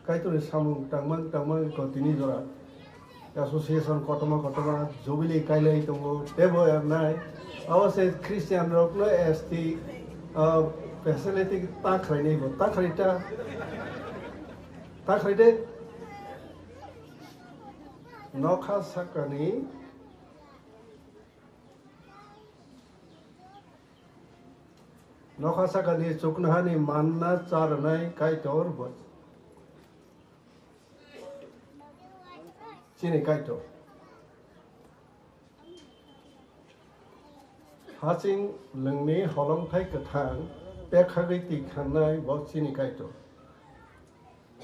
Kaitorni samung tangmang tangmang ko tini jora. Association kotorma kotorma jubilee kailai tongo, tebo ernai. Abo se Christian rokno S T, ah, facility ta khlainai bo, ta khlai ta. Ta khlai de. Nokha sakani, nokha sakani chuknohani manna charwnai Kaitor bo. Chini Kaitor. Haching lwngni holongthai kwthang pekhagwi twi khanai bo chini Kaitor.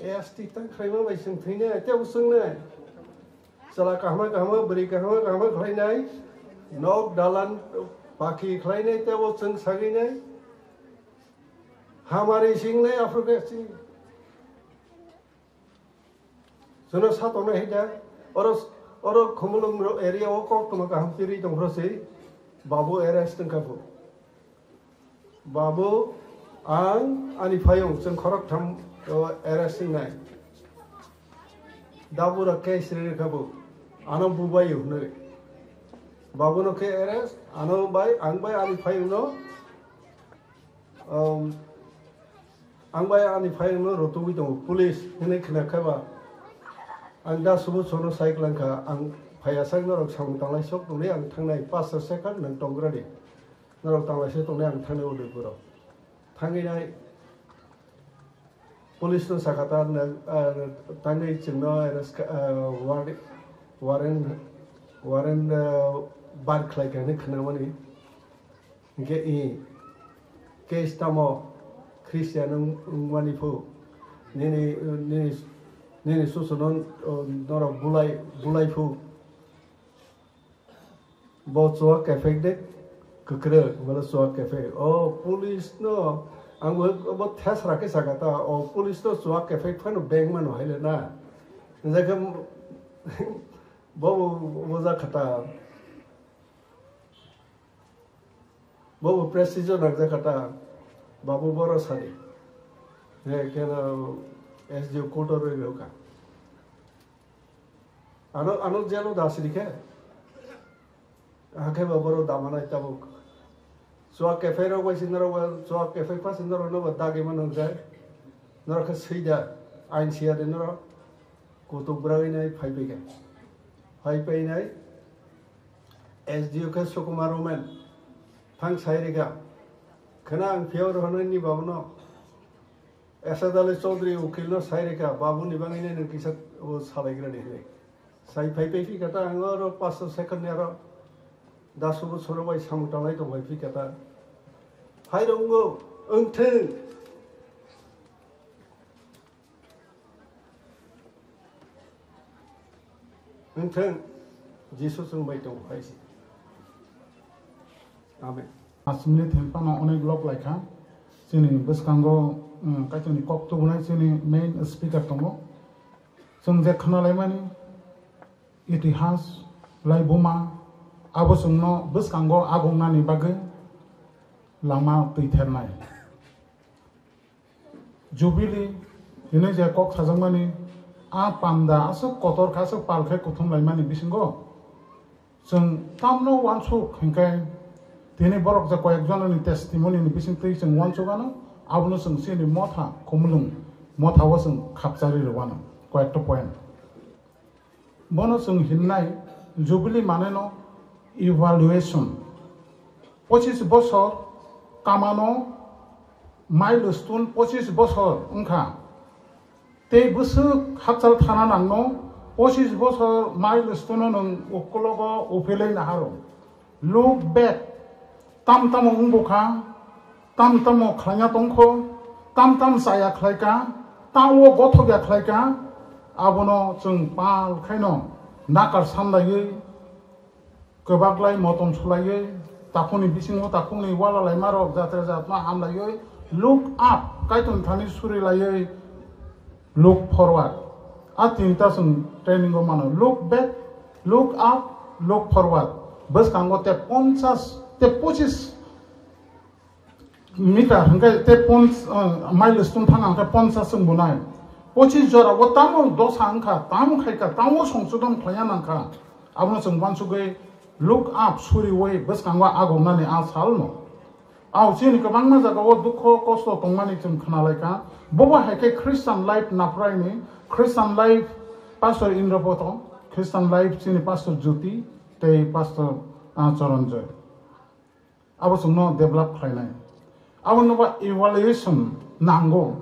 S T tang khlaima bai chwng thwinai, tei bo chwngnai. Chwla kahama kahama, bwrwi kahama kahama khlainai, nok dalan pakhi khlainai, tei bo chwng sagwinai. Hamari singnai aphuru khe chini. Chwngno sa tongnai hai da, oro, oro Khumulwng ro-, area o koktwma kaham twi rwi tongphuru se, babu arrest wngkha bo. Babu, ang, ani phayung, chwng khoroktham, o, arrest wngnai. Dabura case ri rwkha bo, ano bubaio hwnwi. Babuno khe arrest, ano bai, ang bai ani phayungno, um, ang bai ani phayungno rotogwi tongo, police hwnwi khna khe ba. Ang da subu sono sai kwlangkha, ang phaiya sak norok samung tanglai sok tongwi ang thangnai, pastor second nang tonggradi. Norok tanglai se tongnai ang thani Udaipuro. Thangwi nai police no sakha ta nang, ah, tangwi chwngno arrest kha, ah, warrant, warrant, warrant, ah, bar khlai kha hinwi khwnamani. Hinkhe i case tamo Christian wng-, wngmani phu. Nini, nini, nini susuno, oh, norok bulai, bulai phu. Bo chuak kephek de kwkrwk, bono chuak kephek. O police no, ang bo, bo thesra khe sakha ta, o police no chuak kephek phano beng mano hai le na. Hingkhe bo bo, bo jakha ta. Bo bo precision nang jakha ta. Babu boro sadi. He khe no S D O court o rwi rwkha. Ano, ano jelo da sidi khe. Hakhe bo boro damanai tabuk. Chuak kephek rok bai si norok bo, chuak kephek pa si norok no bo dagi mano hwnjai. Norok khe swi da, ain siya de norok. Kutuk bwragwi nai phai pai khe. Phai pai nai S D O khe Sukumar Roman. Thang sai rikha. Khwna ang phiyok rw hwnwi ni babuno. Asad Ali Chaudhary ukil no sai reka, babu ni bangwi nai nang kisa o salai gra ni hinwi. Sai phai phai phi kata ang oro paanch sho second ni aro dasu bo soro bai samung tanglai tong bai phi kata. Phai rok wngo, wng thung. Wng thung, Jisu chwng bai tongo hai se. Amen. Asmini thengpano onek lok laikha. Chini bwskango, mm, Kaitorni kok tubunai chini main speaker tongo. Chwng je khwnalaimani itihas, laibuma, abo chwngno bwskango agongnani bagwi lama twithernai. Jubilee hinwi je kok sajakmani, a panda aswk kotor kha, aswk pal khe kuthum laimani bisingo chwng tamno uansuk hinkhe, tini borok je koyek jonani testimony ni bisingtwi chwng uansuk ano, abono chwng chini motha Khumulwng motha o chwng khapchari rwano koyekta point. Bono chwng hinnai Jubilee mane no evaluation. Pochis bosor kamano milestone pochis bosor wngkha. Tei bwswk hakchal thana nangno pochis bosor milestone no nwng ukologo uphilwi naharo. Look back, tam tamo wngbo kha, tam tamo khlaina tongkho, tam tam chaya khlaika, tamo gothokya khlaika, abono chwng pal khaino nakar sanlaiwi, kwbaklai motom sulaiwi, takhukni bisingo takhukni wala laimarok jatra jatma hamlaiwi, look up, Kaitorni thani surilaiwi, look forward. A tinta chwng training o mano. Look back, look up, look forward. Bwskango te ponchas, te pochis meter hwnkhe te ponch-, uh, milestone thang hwnkhe ponchas chwng bunai. Pochis jora o tamo dosa wngkha, tamo khaikha, tamo songsodon khlaiya nangkha. Abono chwng uansugwi look up suriwi bwskango agongnani a salno. Ao chini kwbangma jagao dukho kosto tongmani chwng khwnalaikha. Bobo hai khe Christian life naphraini, Christian life Pastor Indrapoto, Christian life chini Pastor Jyoti tei Pastor, ah, Choranjoy. Abo chwngno develop khlainai. Abo no ba evaluation nango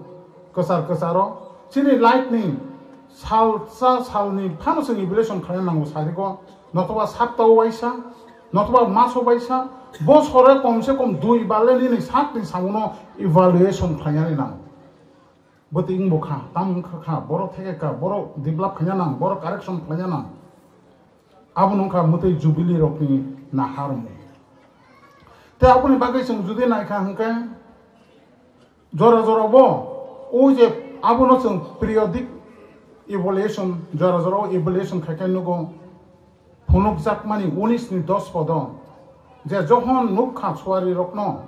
kwchar kwcharo. Chini life ni salsa salni phano chwng evaluation khlaina nango sariko. Notoba saptao waisa, notoba maso waisa, bosore komse kom dui ba le nini sakni samungo evaluation khlainani nango. Bwtwi wngbo kha, tam wngkha kha, borok theke kha, borok develop khaina nang, borok correction khlaina nang. Abo wngkha mwtwi jubilee rokni naharmung. Tei aboni bagwi chwng judi naikha hwnkhe, jora jora bo o je abono chwng periodic evaluation, jora jora o evaluation khai khe nugo, phunukjakmani unis ni dos podo, je Johon nukha suari rokno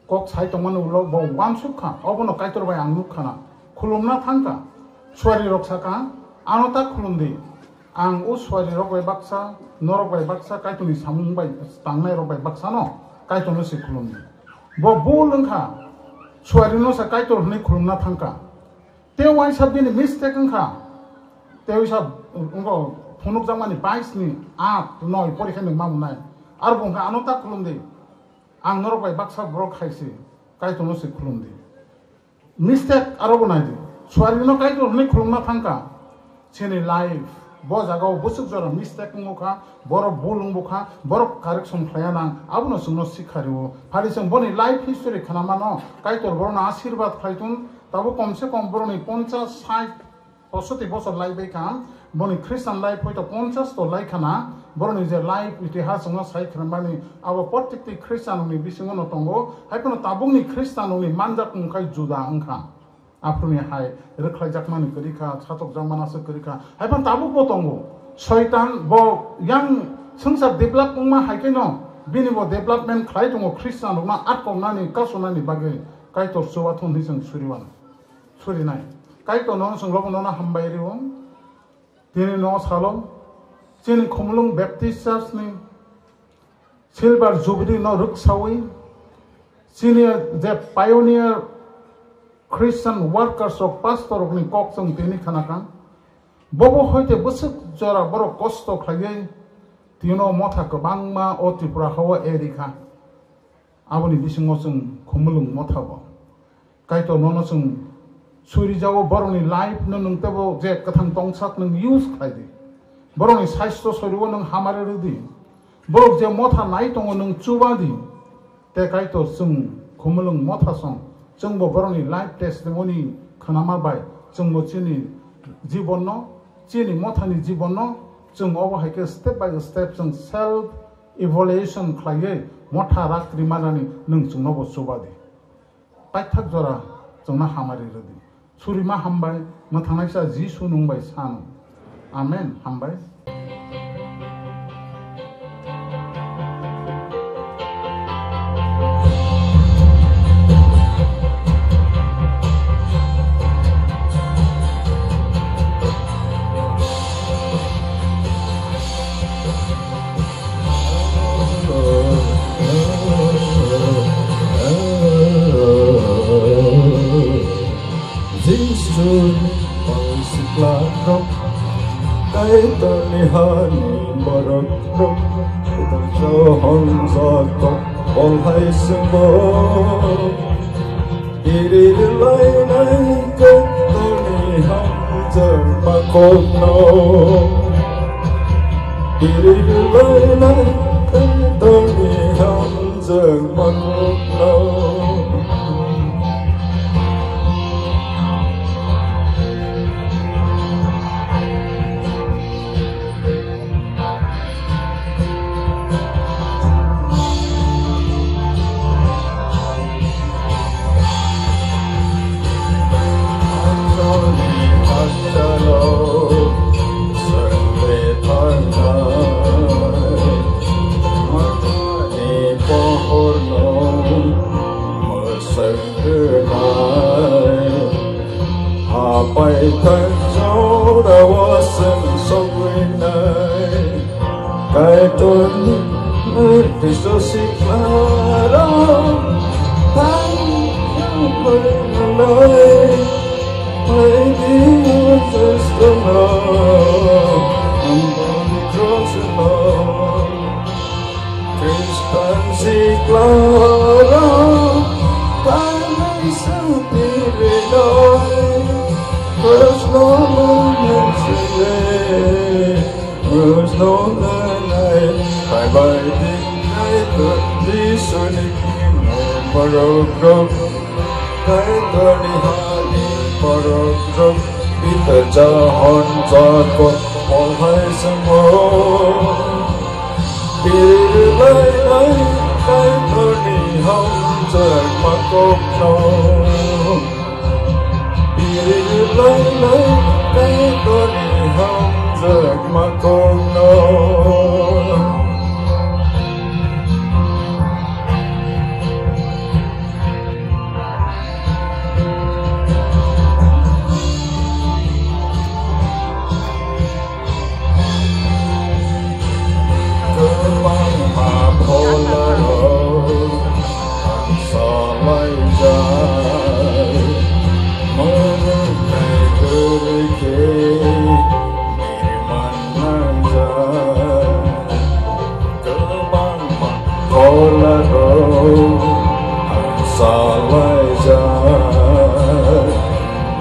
kok sai tongmani ulo bo uansuk kha, obono Kaitor bai ang nukha na, khulumna thangkha, suari rok sakha, ano ta khulum di. Ang o suari rok bai baksa, norok bai baksa, Kaitorni samung bai tangnai rok bai baksa no Kaitorno se khulum di. Bo bul wngkha, suari no sa Kaitor hwnwi khulumna thangkha. Tei waisa bini mistake wngkha. Tei waisa wngkha phunukjakmani bais ni aat noi porikha ni mamunai. Aro bo wngkha ano ta khulum di. Ang norok bai baksa borok hai se, Kaitorno se khulum di. Mistake aro bo nai di. Suari no Kaitor hwnwi khulumna thangkha. Chini life, bo jagao bwswk jora mistake wngkha, borok bul wngkha, borok correction khlaiya nang, abono chwngno sikha rwo. Phari chwng boni life history khwnamano, Kaitor borokno asirwad khlai thung, tabuk komse kom borokni ponchas, sait, pochoti bosor lai bai kha, boni Christian life hoito ponchas to lai khana, borokni je life itihas wngno sai khwnamani, abo prottekti Christian ni bisingo no tongo, hai phano tabukni Christian ni manjak mung khai juda wngkha. Aphuruni hai rwkhlaijakmani kwrwi kha, satokjakmani aswk kwrwi kha. Hai phano tabukbo tongo. Soitan bo yang swngchar develop wngma hai khe no bini bo development khlai tongo Christian rokno atkoknani, kasonani bagwi Kaitor chubathun hinwi chwng suriwan, surinai. Kaitor no chwng lobo nono hambai rwo. Tini no salo chini Khumulwng Baptist Church ni Silver Jubilee no rwksawi chini je pioneer Christian workers rok, pastor rokni kok chwng tini khna kha. Bobo hoite bwswk jora borok kosto khlaiwi tino motha kwbangma o Tripura hao eri kha. Aboni bisingo chwng Khumulwng motha bo. Kaitor nono chwng Suri jao borokni life no nwng tebo je kwthang tongsak nwng use khlai di. Borokni saisto sorio nwng hamari rw di. Borok je motha nai tongo nwng chuba di. Tei Kaitor chwng khumulwng motha song, chwngbo borokni life testimony khwnama bai chwngbo chini jibonno, chini mothani jibonno chwng obo hai khe step by step chwng self evaluation khlaiwi motha rak rimanani nwng chwngnobo chuba di. Paithak jora chwngno hamari rw di. Surima hambai, mwthangnaisa Jisu nwng bai san. Amen. Hambai. Jisu pang sikla rok, Kaitorni hani borok rok, Kaitor Johon Jakob, Paul hai swngo. Kiri lainai Kaitorni hamjak bakokno. Kiri lainai Kaitorni hamjak bakokno. Hapai thang jora wasang sogwinai. Kaitorni Kristo siklarok tang yang berlai. Hai di Kristo no ampun Kristo. Kristan siklarok, tanai sapirinai, Krisno manai sile, Krisno nanai, bye bye dinai, Jisuni kimo borok rok. Kaitorni hani borok rok, Peter, Johon, Jakob, Paul hai swngo. Birlainai Kaitorni hamjakma kokno. Birlainai Kaitorni hamjakma kokno. Kwbangma pholarok salaijak, mwrwknai kwrwi khe nirman nangjak. Kwbangma pholarok salaijak,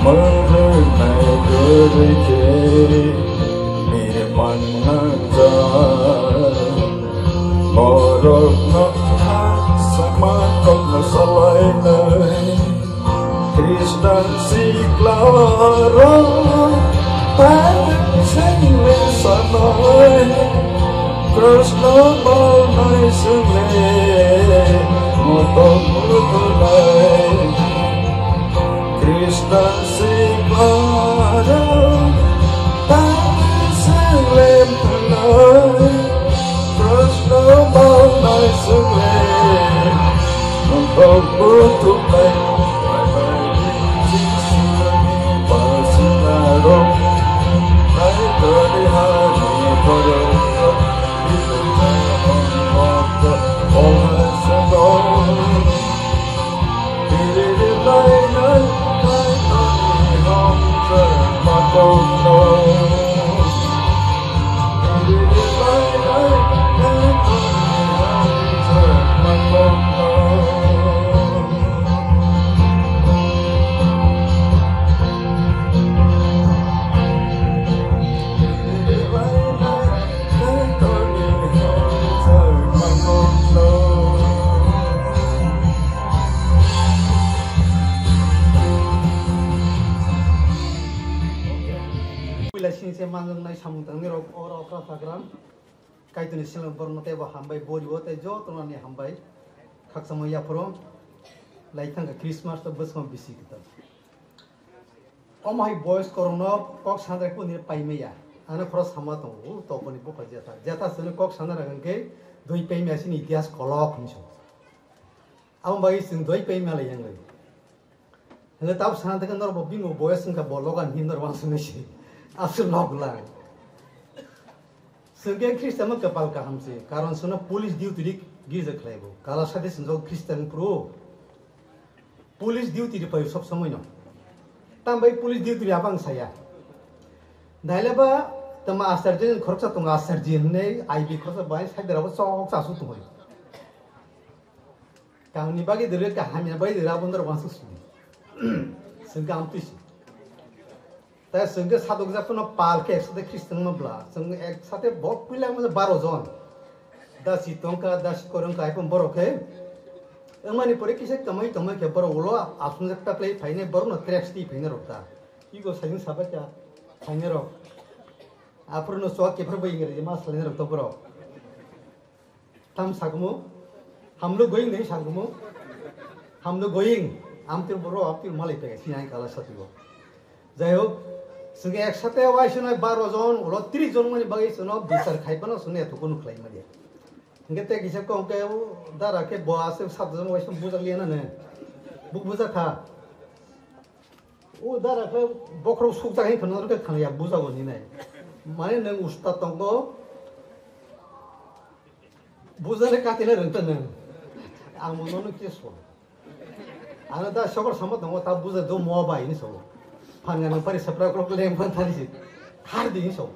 mwrwknai kwrwi khe nirman nangjak. Borokno sakma kokno salainai. Kristan siklarok, tang sengni sanai, Krisno manai swngle, motom mutunai. Kristan siklarok, tang sengni sanai, Krisno manai swngle, motom mutunai. Manjaknai samung tangnai rok oro okra chagra. Kaitorni seleng borno tei bo hambai boriwo tei jotono ani hambai. Khakchangma yaphoro. Lai thangkha Christmas to bwskango bisi kwtal. Omo hai boyos korokno kok sanjak kuni paimaya. Ano khoro sama tongo, u tokoni bupha jeta. Jeta sini kok sanjak hwnkhe doi paimaya sini itihas kolok hinwi song. Abo bagwi chwng doi paimaya lai yang lai. Hwnkhe tabuk sana thangkhe norok bo bini bo boyos wngkha bo logan hinwi norok uansuknai se. Aswk nok lang. Chwng khe Christian no kwpal kaham se. Karon chwngno police duty ri girja khlai bo. Kala sade chwng joto Christian phuru. Police duty ri paio sob somoi no. Tam bai police duty ri abang saya. Daile ba tama asarji khoroksa tongo asarji hinwi I B khoroksa bai side rabo chok chasu tongo. Kaham ni bagwi dwrwi kaham ni bagwi dwrwi abo norok uansuk sini. Chwng kaham twi si. Tai chwng khe sadok jak phano pal khe ek sate Christian no bla. Chwng ek sate bo puila mo baro jon. Dasi tongkha, dasi korong kai pon borok khe. Wngmani pore kisa kamai tongmai khe borok ulo asung jak taklai phainai borok no tracks ti phainai rok ta. Iko sajing sabai kha phainai rok. Aphuru no chok kephar bai ingre ma salai rok to borok. Tam sakumo, hamlo going nei sakumo, hamlo going, amtir boro, amtir malai pega, sinai kala satibo. Jai hok, chwng ek sate waisonai baro jon, ulo tris jon mani bagwi chwngno bichar khai phano chwngno eto kunu khlai manya. Hingke te kisa kong ke o dara ke bo aswk sat jon waisong bujak liya na ne. Buk bujak kha. O dara khe bokhorok sukjak hai khwna rwkhe khwna ya bujago hinwi nai. Mane nwng usta tongo, bujale katile rwngtong nwng. Ang bo nono khe so. Ano da sokor samo tongo, ta buja do mo bai hinwi so. Phanga nang pari sapra krok le man thani si. Khar di hinwi so.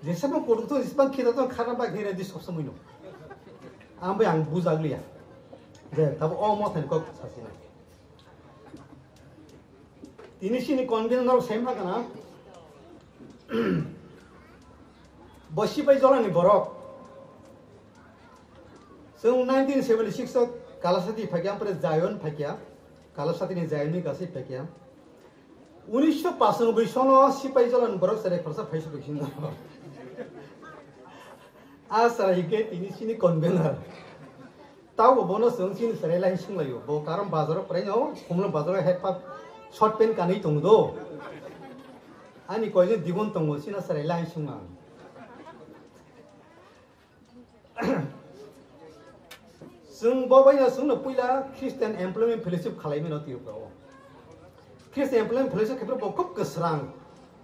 Jesama koduk to, jesama khita to, khara ba khira di sob somoi no. Ang bai ang bujak liya. Je, tabo o mo thani kok sasina. Tini sini convener norok sai ma kana? Bo sipai jolani borok. Chwng nineteen seventy six o Kalasati phaikya, ampore Zion phaikya. Kalasati ni Zion ni gasai phaikya. Unisho pachanoboi sono sipai jolani borok cherai phalsa phai sokoi sino. A cherai hingke tini sini convener. Tabo bono chwng chini cherai lai sunglaio. Bo karon bazaro praino, Khumulwng bazaro hepha short pant kanwi tongo do. Ani koijo digon tongo, chini cherai lai sung ang. Chwng bo bai no chwngno puila Christian Employment Fellowship khalaimano Tripura o. Christian Employment Fellowship khe bo khub kwsrang.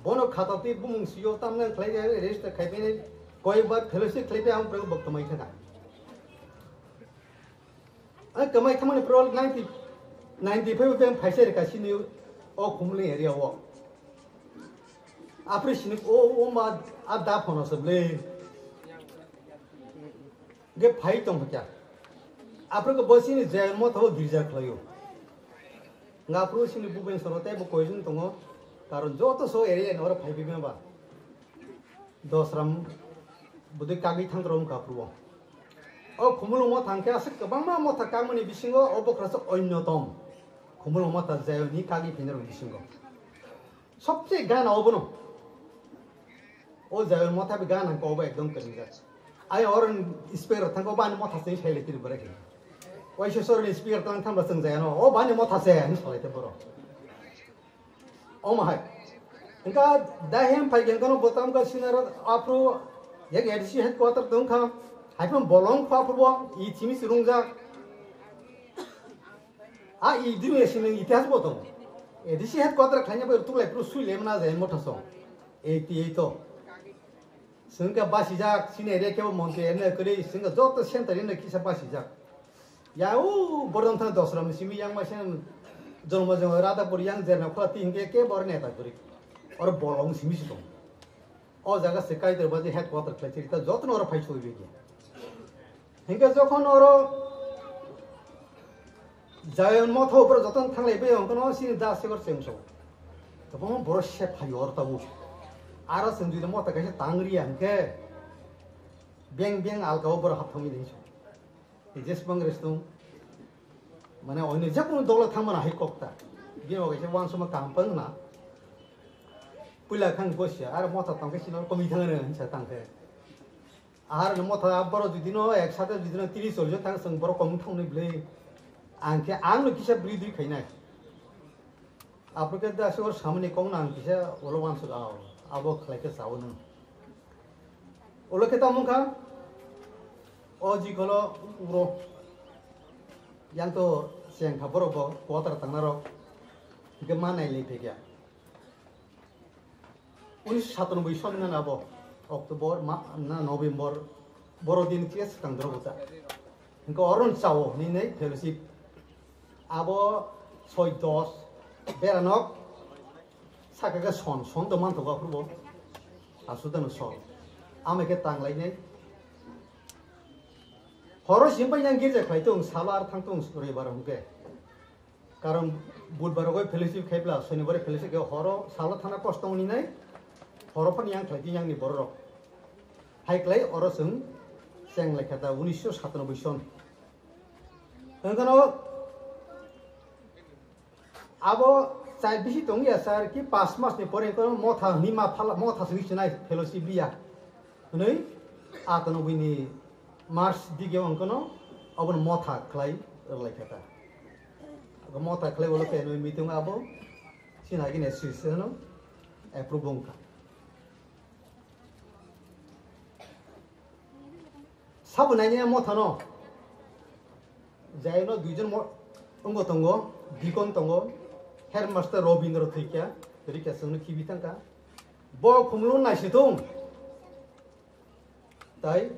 Bono khata twi bumung sio tamna khlai register khai bini koi bar fellowship khlai ang bo kamai thaka. Ang kamai thamani pro ninety, ninety five beng phaisa rika sini o Khumulwng area o. Apre sini o, o ma a da phono se ble. Ge phai tong kya. Apre ko bo sini je mo tho girja khlayo. Nga apre sini bu beng soro te bo koijun tongo. Karon joto so area ni oro phai bi ba. Dosram budui kagwi thang rom ka pruo. O Khumulwng motha hwnkhe aswk kwbangma motha kangmani bisingo o bokhrasa onyotom. Khumulwng motha Zayoni kagwi phinarokni bisingo. Sobse gana obono. O Zayon motha bi gana hwnkhe obo ekdom kwrwngjak. Ai oro speaker thangkhe bani motha se sai lekir bare khe. Waisa sorni speaker tang thangba chwng Zayono. O bani motha se hinwi salai te borok. Omo hai. Engka dahem phai geng kono botam ka sinaro apro yek A D C headquarter tong kha. Hai phang bolong kha apro bo i chimi sirung ja. A i dimi sini itihas bo tong. A D C headquarter khlainya bo tulai pro sui lemna jai motha song. Eighty eight to. Sengka basijak sini area kebo montri ene kri sengka joto center ene kisa basijak. Ya u bordom thang dosram simi yang masen jonmo jongo Radhapur yang jerna khula ti hingke ke bor neta kuri. Or bolong simi si tong. O jaga se Kaitor baji headquarter khlai chiri ta joto oro phai soi begi. Hingke jokhon oro Zion motha upor joton thanglai bai hongkono sini da segor chengso. Tabo boro se phai or tabu. Aro chwng jodi motha kaisa tangri hingke beng beng alka o boro hap thangwi dei so. Jesbang restung mane oino jekunu dolo thangmana hai kokta. Bini bagwi se wansukma kaham pang na. Puila khang gosia, aro motha tongkhe sino komi thangre hinsa tangkhe. Ar no motha borok judino ek sate judino tris chollis jon thang, chwng borok kom thangni bwlwi. Ang khe ang no kisa bwrwi dui khainai. Aphuru khe da sor samani kok nang kisa ulo wansuk ao. Abo khlai khe chao nung. Ulo khe tamo wngkha, o jikolo uro. Yang to cheng kha borok bo, quarter tangnarok. Hingke ma nai lei phaikha. Unisho satanoboi son ngan abo, October ma-, na November, boro din khe swkang dorok ta. Hingke oron chao hinwi fellowship. Abo soi dos, beranok, saka khe son, son do manthogo aphuru bo. Aswk dano son. Amai khe tang lainai. Horo simpai yang girja khlai tong, salo ar thang tong, roibar hwnkhe. Karon budbar rogo fellowship khaibla, sonibar fellowship khe horo salo thana kosto wngni nai, horo phano yang khlai di yang ni borok rok. Hai klai oro chwng cheng lai kha ta unisho satanoboi son. Hwnkhe no abo chai bisi tong ya sir ki pas mas ni pore ko motha ni ma phala motha sini sinai fellowship liya. Hwnwi atanoboi ni March dige wngkano obono motha khlai rwlai kha ta. Abo motha khlai ulo khe nwi meeting abo sina gini association no approve wngkha. Sabo naini motha no. Jaino duijon mo-, wngbo tongo, deacon tongo, headmaster Robindra thwikya, rikya chwngno khibi thangkha. Bo khumlung naisitung. Tai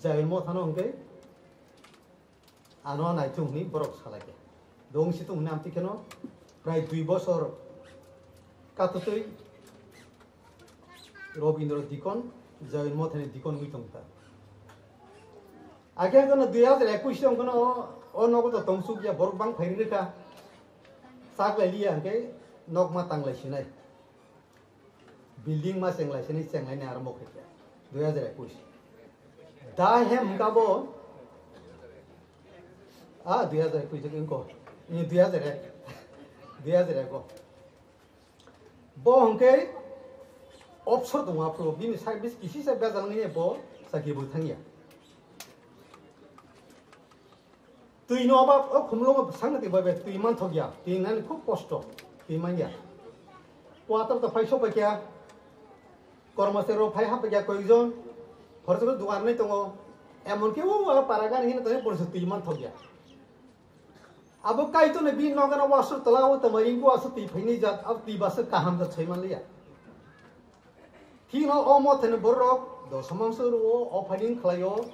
Jaino mothano hwnkhe ano naithung hwnwi borok salaikha. Dong situng hwnwi amtwi kheno prai dui bosor katutwi Robindra deacon, Jaino mothani deacon wngwi tongkha. Akhe kono dui hajar ekush song kono o, o nogo to tongsuk ya borok bang phairi rwkha. Sak lai liya hwnkhe nok ma tang lai sinai. Building ma cheng lai sinai, cheng laini arombo khaikha. Dui hajar ekush. Da hem hwnkha bo. Ah, dui hajar ekush jek wngko. Ni dui hajar ek. Dui hajar ek o. Bo hwnkhe opsor tongo aphuru, bini service kisi se bejal wngya bo chakri bo thangya. Twi no oba o khumlungo bwsang twi bai bai twi manthokya, twi nani khub kosto, twi manya. Quarter to phai sopaikya, kormosari rok phai hapkya koijon, khoroksa dugan nai tongo, emonki o para gani hino tongwi porisa twi manthokya. Abo Kaitorni bini nokgana wasuk tola o tongma ringbo aswk twi phaini jat, abo twi baswk kaham jat soi manliya. Thikno o mothani borok dosa mangso rwo, o phaini khlaio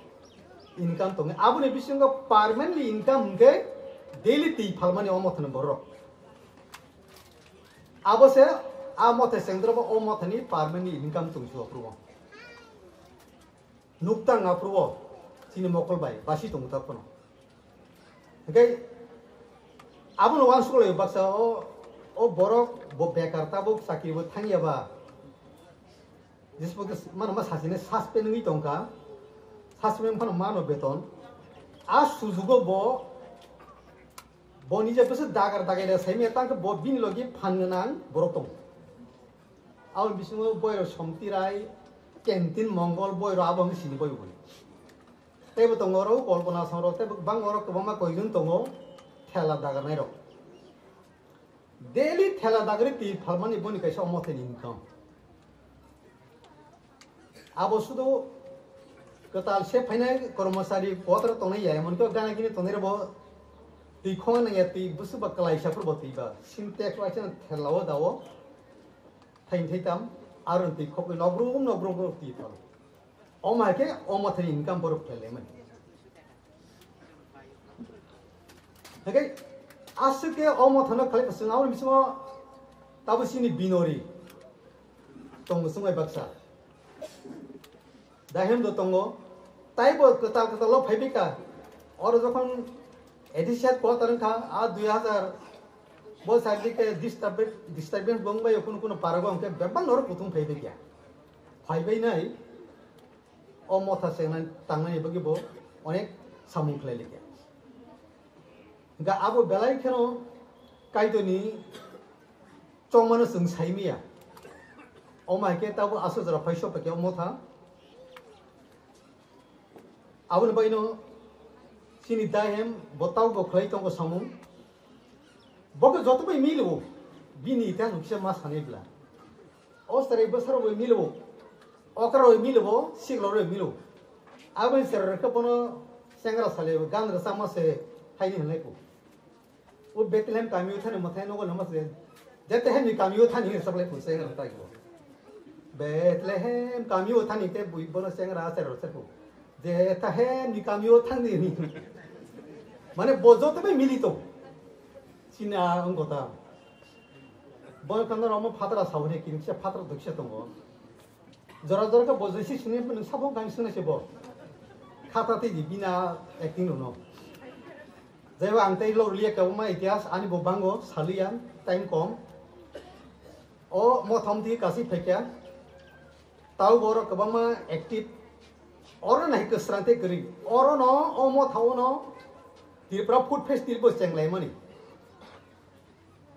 income tongo. Aboni bisingo permanently income hwnkhe daily twi phalmani o mothani borok. Abo se a motha sengdrobo o mothani permanently income tongsi o phurubo. Nukta nga phuru o chini mokol bai basi tongo ta phano. Hingke abono wansuk lai baksa o, o borok bo bekar tabuk chakri bo thangya ba. Jisbo ke mano ma sachine suspend wngwi tongkha. Suspend phano mano beton. A sujugo bo Bo nije bwswk dagar dagai le saimya tang khe bo bini logi phan gwnang borok tongo. Aboni bisingo boiro Somti Rai, Kentin Mongol boiro abo hwnwi sini boibo boni. Teibo tongo oro Kolpona Song rok teibo bang oro kwbangma koijon tongo thela dagarnai rok. Daily thela dagari twi phalmani boni kaisa omothani income. Abo sudu kwtal se phainai kormosari kotor tongnai ya, emonki gana gini tongnai rebo twi khong nang ya twi busu ba kwlaisa phuru bo twi ba Sintex waisa thela o da o thain thai tam aro twi khok nogrum nogrum nogrum twi phal. Omo hai khe omothani income borok phelai mani. Hingke aswk khe o mothano khalai chwng aboni bisingo tabo chini binori tongo chwngbai baksa. Dahem do tongo, taibo kwtal kwtal o phaibai ka. Oro jokhon A D C headquarter wngkha, a dui hazar bo side dike disturbance, disturbance bo wngbai kunu kunu parago hingke bebak norok kutung phaibai kya. Phaibai nai. O motha chengna tangnani bagwi bo onek samung khlai likha. Hingkha abo belai kheno Kaitorni chongmano chwng sai manya. Omo hai khe tabuk aswk jora phai sok khe omo tha. Aboni bagwino chini dai hem bo tabuk bo khlai tongo samung. Bo khe joto bai milo. Bini itihas bo kisa ma sanai bla. O cherai bwsarok bai milo. Okra bai milo, sikla bai milo. Aboni cherai khe bono chengra sale gan rwchapma se haini hwnlai kho. O Bethlehem kamio thani mwthai nogo lama se. Bethlehem ni kamio thani hinwi saklai phusa hinwi tai bo. Bethlehem kamio thani te bui bono sengra aser aser phu. Bethlehem ni kamio thani ni. Mane bo joto bai mili to. China wngkha ta. Bo kanda romo phatra sauni kinsa phatra duksa tongo. Jora jora khe bo jesi sini nung sabo gang sini se bo. Khata tei di bina acting rwno. Jaiba ang tei log liya kwbangma itihas ani bo bango saliya time kom. O mothom di kasi phaikya. Tau borok kwbangma active. Oro nai kwsrang tei kwrwi. Oro no o motha o no Tripura Food Festival bo chenglai mani.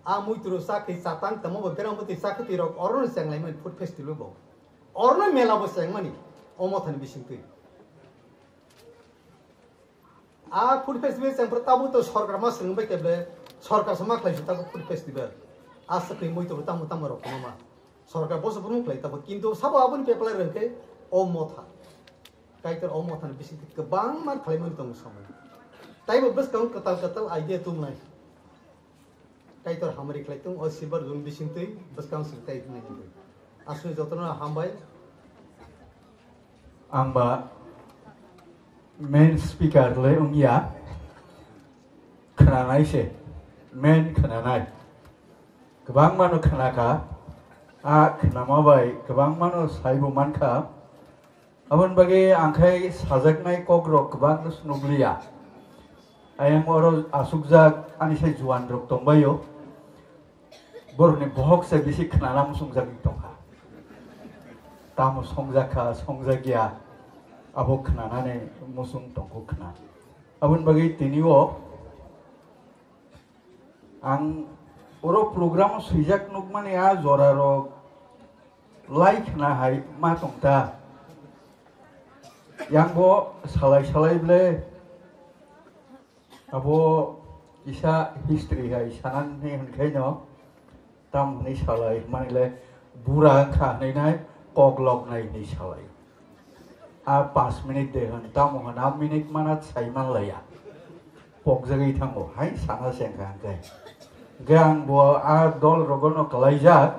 A muitru sakri chatang tamo bo berang bwtwi sakri rok oro no chenglai mani Food Festival bo. Oro no mela bo chengmani o mothani bising twi. A food festival chengphuru tabuk to sorkar ma swrwng bai keble sorkar se ma khlai si tabuk food festival. A swkri muitru tamo tamo rok ma. Sorkar bo se brum khlai tabuk kintu sabo aboni peplai rwng khe o motha. Kaitor o mothani bising twi kwbangma khlai mani tongo samung. Taibo bwskang kwtal kwtal idea tumnai. Kaitor hamari khlai tung o silver jun bising twi bwskang swk tai hnai hwnwi. Aswk jotono hambai. Ang ba main speaker le wngya, khwnanai se, main khwnanai. Kwbangma no khwnakha, a khwnama bai kwbangma no saibo mankha. Aboni bagwi ang khai sajaknai kokrok kwbang nukliya. Ayang oro asukjak ani sai juan rok tongbaio. Borokni bohok se bisi khnana musungjagwi tongkha. Tamo songjak kha, songjak ya, abo khnanani musung tongkho khna. Aboni bagwi tini o ang oro program o swijak nukmani a jora rok lai khna hai ma tongta. Yang bo salai salai ble abo kisa history hai sanan ni hwnkhai no tam hwnwi salai manile bura wngkha hwnwi nai kok lok nai hwnwi salai. A panch minute de hwn tamo hwn a minute mana sai manlaiya. Pokjagwi thango hai sana se wngkha hwnkhe. Hwnkhe ang bo a dol rogono kwlaijak.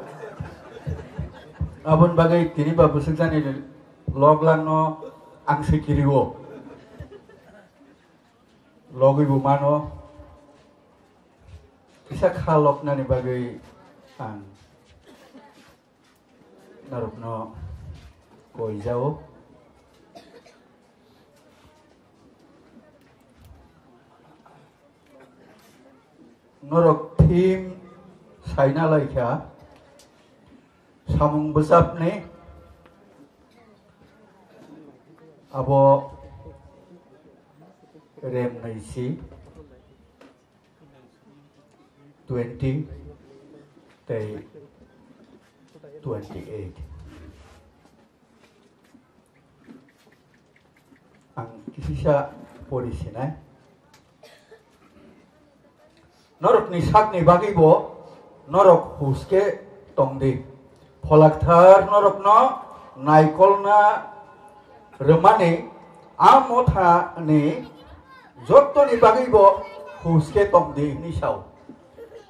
Aboni bagwi tini ba bwswk jani lok langno ang se kirio. Logwi bo mano kisa kha loknani bagwi ang norokno koi jao. Norok thim saina laikha samung bwsapni abo remnaisi. Twenty tei twenty eight. Ang kisisa pori sinai. Norokni sakni bagwi bo norok huske tongdi. Pholakthar norokno naikolna rwmani a mothani jottoni bagwi bo huske tongdi hwnwi sao.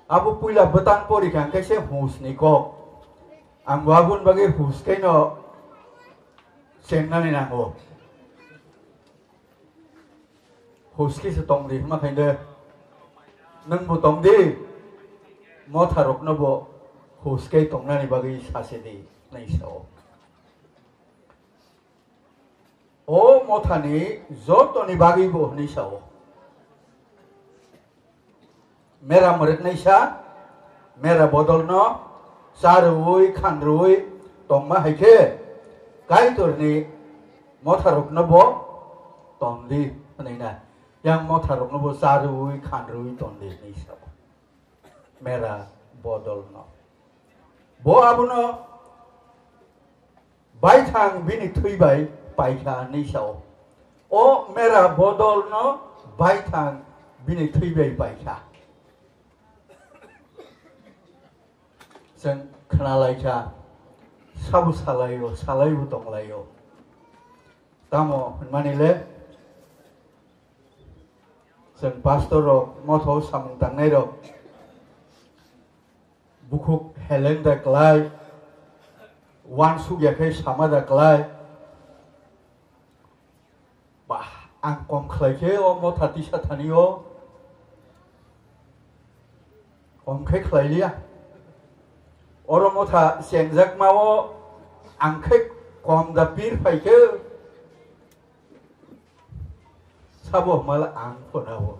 Abo puila bwtang porikha hwnkhe se husni kok. Ang bo aboni bagwi huskeno chengnani nango. Huske se tongdi hwnma khaide. Nwng bo tongdi. Motha rokno bo huske tongnani bagwi sase di hwnwi sao. O mothani jotoni bagwi bo hwnwi sao. Mera mwrwknaisa, mera bodolno charwi khanrwi tongma hai khe Kaitorni motharokno bo tongdi hwnwi na. Yang motharokno bo charwi khanrwi tongdi hwnwi sao. Mera bodolno. Bo abono Baithang bini thwi bai paikha hinwi sao. O mera bodolno baithang bini thwi bai paikha. Chwng khnalaikha, sabo salaio, salaibo tonglaio. Tamo hwnmani le chwng pastor rok, motho samung tangnai rok, bukhuk heleng da klai, uansuk ya khe sama da klai. Bah, ang kom khlai khe o motha tisa thani o. Kom khe khlai liya. Oro motha chengjak ma o ang khe kom da pir phai khe. Sabo mal ang phona o.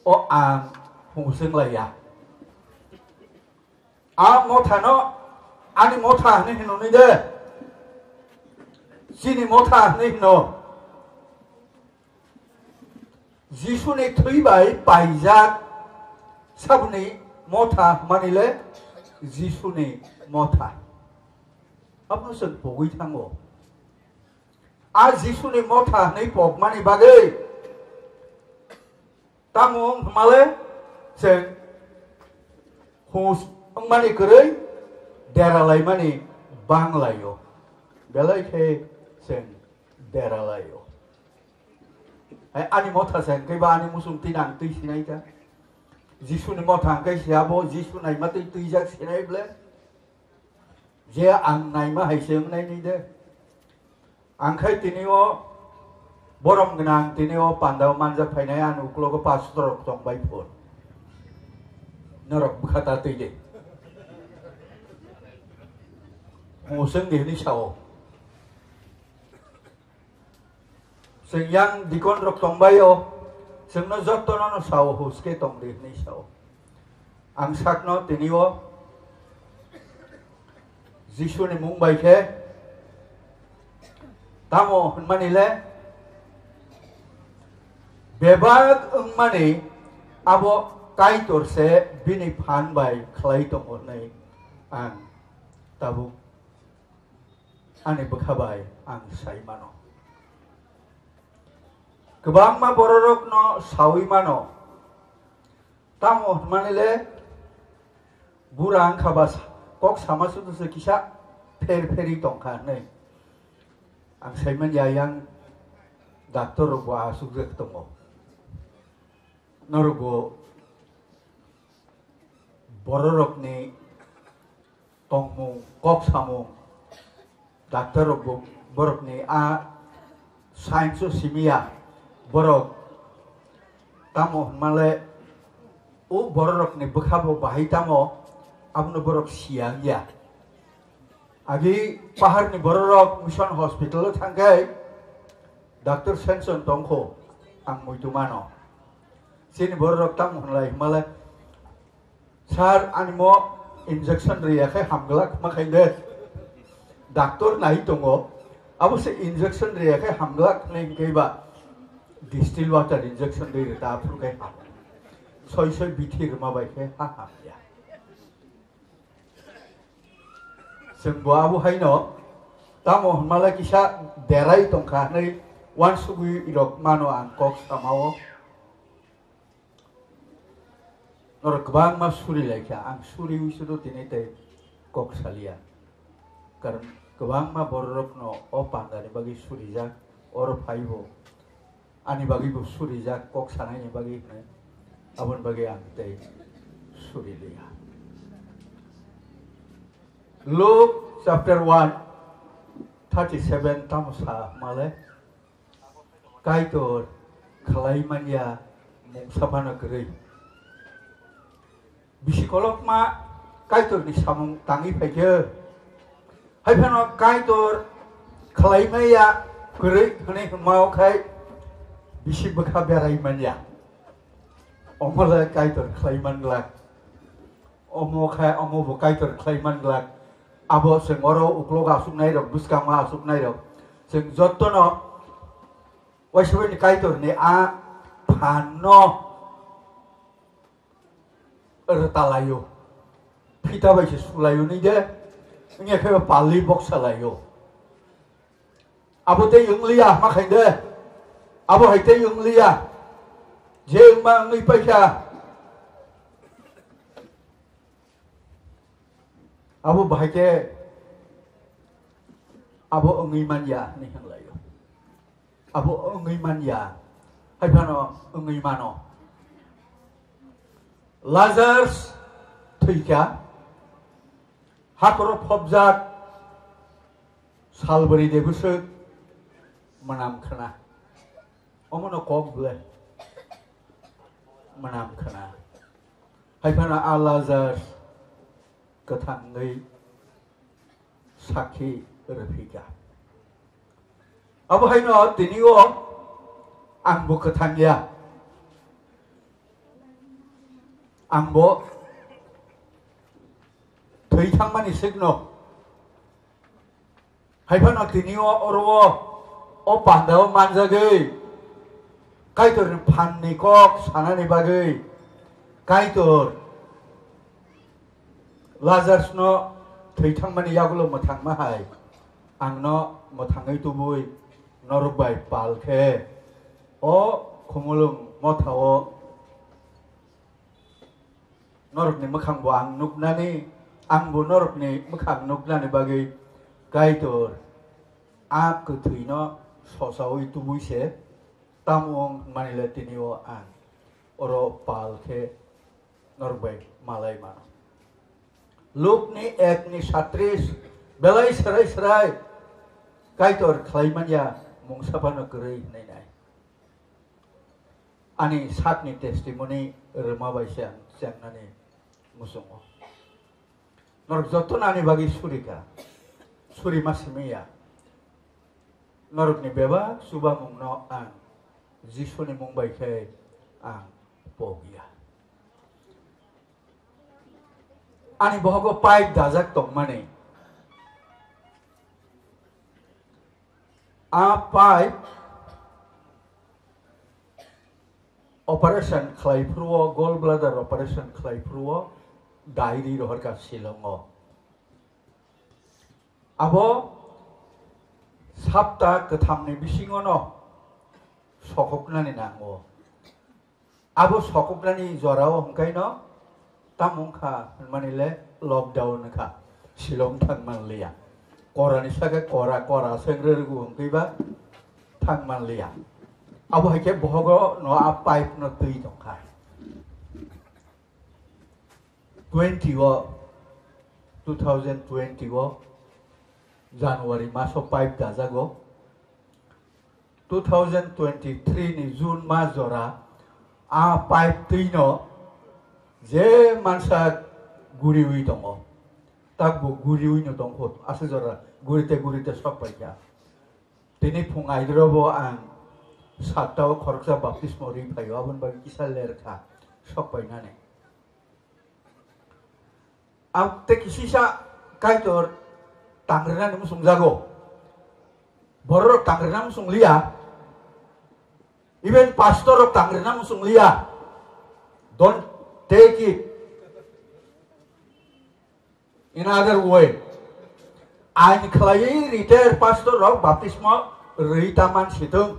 O ang hungseng laiya. A mothano ani motha hwnwi hwnwi de. Chini motha hwnwi hwno. Jisuni thwi bai paijak saboni motha hwnmani le Jisuni motha. Abono chwng pogwi thango. A Jisuni motha hwnwi pokmani bagwi tamo wng hwnmale chwng hus wngmani kwrwi deralaimani banglaio. Belai khe chwng deralaio. Hai ani motha se hwnkhe ba ani muchung twi nang twi sinai kha. Jisuni motha hwnkhe se abo Jisu naima twi twijak sinai ble. Je ang naima hai se wngnai ni de. Ang khai tini o borom gwnang tini o panda o manjak phainai ani uklogo pastor rok tong bai phun. Norok bwkha ta twi de. Musung de hwnwi sao. Chwng yang dikon rok tongbaio, chwngno jotono no sao, huske tongdi hwnwi sao. Ang sakno tini o Jisuni mung bai khe tamo hwnmani le bebak wngmani abo Kaitor se bini phan bai khlai tongo hwnwi ang tabuk ani bwkha bai ang sai mano. Kwbangma bororokno saui mano. Tamo hwnmani le bura wngkha ba sa-, kok sama sudu se kisa pher pheri tongkha hwnwi. Ang sai manya yang doctor rokbo asukjak tongo. Norokbo bororokni tongmung, kok samung, doctor rok bo-, borokni a science o simiya, borok tamo hwnmale o bororokni bwkha bo bahai tamo abono borok siya wngya. Agi paharni bororok mission hospital o thangkhe doctor Senson tongkho ang muitu mano. Chini bororok tamo hwnlai hwnmale Sir, ani mo injection riya khe hamglak ma khaide. Doctor nai tongo. Abo se injection riya khe hamglak hwnwi hwnkhe ba distilled water injection ri rwta aphuru khe ham. Soi soi bithi rwma bai khe ha hamya. Chwng bo abo haino tamo hwnmale kisa derai tongkha hwnwi uansugwi rok mano ang kok samao. Norok kwbangma suri laikha, ang suriwi sudo tini tei kok salia. Karon kwbangma bororokno o pandani bagwi surijak, oro phaibo ani bagwibo surijak, kok sanaini bagwi hwnwi, aboni bagwi ang tei suri liya. Luke chapter one, thirty seven tamo sa male? Kaitor khlai manya mungsa phano kwrwi. Bisi kolokma Kaitorni samung tangwi phaikhe, hai phano Kaitor khlai maya kwrwi hwnwi hwnma khai bisi bwkha berai manya. Omo le Kaitor khlai man glak. Omo khe omo bo Kaitor khlai man glak. Abo chwng oro uklok asuknai rok, bwskango asuknai rok. Chwng jotono waisubani Kaitorni a phanno rwtalaio. Phita bai se sulaio ni de. Wngya khe palwi boksa laio. Abo tei wngliya, ma khaide. Abo hai tei wngliya. Je wngma wngwi paikha. Abo bahai khe abo wngwi manya hinwi hwnlaio. Abo wngwi manya. Hai phano wngwi mano. Lazarus thwikha. Hakhoro phobjak. Salbari de bwswk mwnam khna. Omono kok ble mwnam khna. Hai phano a Lazarus kwthangwi sakhi rwphikha. Abo haino tini o ang bo kwthang ya. Ang bo thwi thangmani swkno. Hai phano tini o oro o, o panda o manjagwi Kaitor ni phan ni kok sanani bagwi Kaitor Lazarus no thwi thangmani yagulo mwthangma hai ang no mwthangwi tubui norok bai pal khe o khumulwng motha o norokni mwkhangbo ang nuknani, angbo norokni mwkhang nuknani bagwi Kaitor a kwthwino sosaui tubui se tamo wng hwnmani le tini o ang oro pal khe norok bai malai mano. Lukni ekni satris belai srai srai Kaitor khlai manya mungsa phano kwrwi hwnwi nai. Ani sakni testimony rwma bai se ang chengnani muchungo. Norok jotono ani bagwi surika, suri ma simi ya. Norokni bebak chubamungno ang Jisuni mung bai khe ang pok ya. Ani bohogo pipe dajak tongmani. A pipe operation khlai phuru o, gall bladder operation khlai phuru o, dai ri rohor kha Shillong o. Abo sapta kwthamni bisingo no sokoknani nango. Abo sokoknani jorao hwnkhaino tamo wngkha hwnmani le lockdown wngkha, Shillong thang manliya. Korani saka kora, kora sengre rwgo hwnkhe ba thang manliya. Abo hai khe bohogo no a pipe no twi tongkha. Twenty o, two thousand twenty o January maso pipe dajago. Two thousand twenty-three ni June mas jora a pipe twi no je mansa guriwi tongo. Takbo guriwi no tongkho, aswk jora gurite gurite sok paikha. Tini phung aidro bo ang satta o khoroksa baptismo ri phaio, aboni bagwi kisa ler kha sok painani. Ang tei kisisa Kaitor tangrwnani muchungjago. Bororok tangrwna muchungliya. Even pastor rok tangrwna muchungliya. Don't take it in other way. Ain khlaiwi retire pastor rok baptismo rwi ta man situng.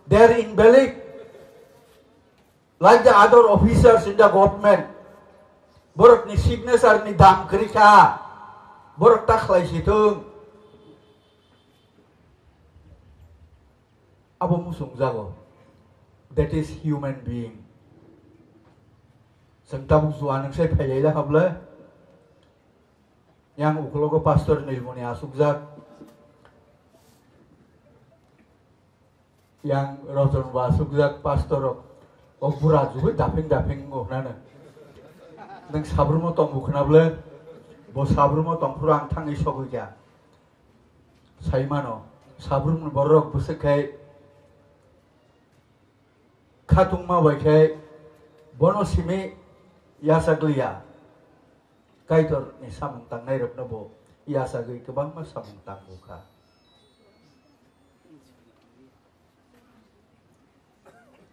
They are invalid. Like the other officers in the government, borokni signature ni dam kwrwi kha, borok ta khlai si thung. Abo muchung jago. That is human being. Chwng tabuk juan wng sai phai lai la hable. Yang ukologo pastor Nilmoni asukjak. Yang Roton ba sukjak pastor rok. O bura jugui daping daping wngkha nang. Nang sabrumo tongbu khna ble. Bo sabrumo tongphuru ang thangwi sogwi kha. Saimano. Sabrum borok bwswk khai khatungma bai khai bono simi yachak liya. Kaitor ni samung tangnai rokno bo yachagwi kwbangma samung tangbu kha.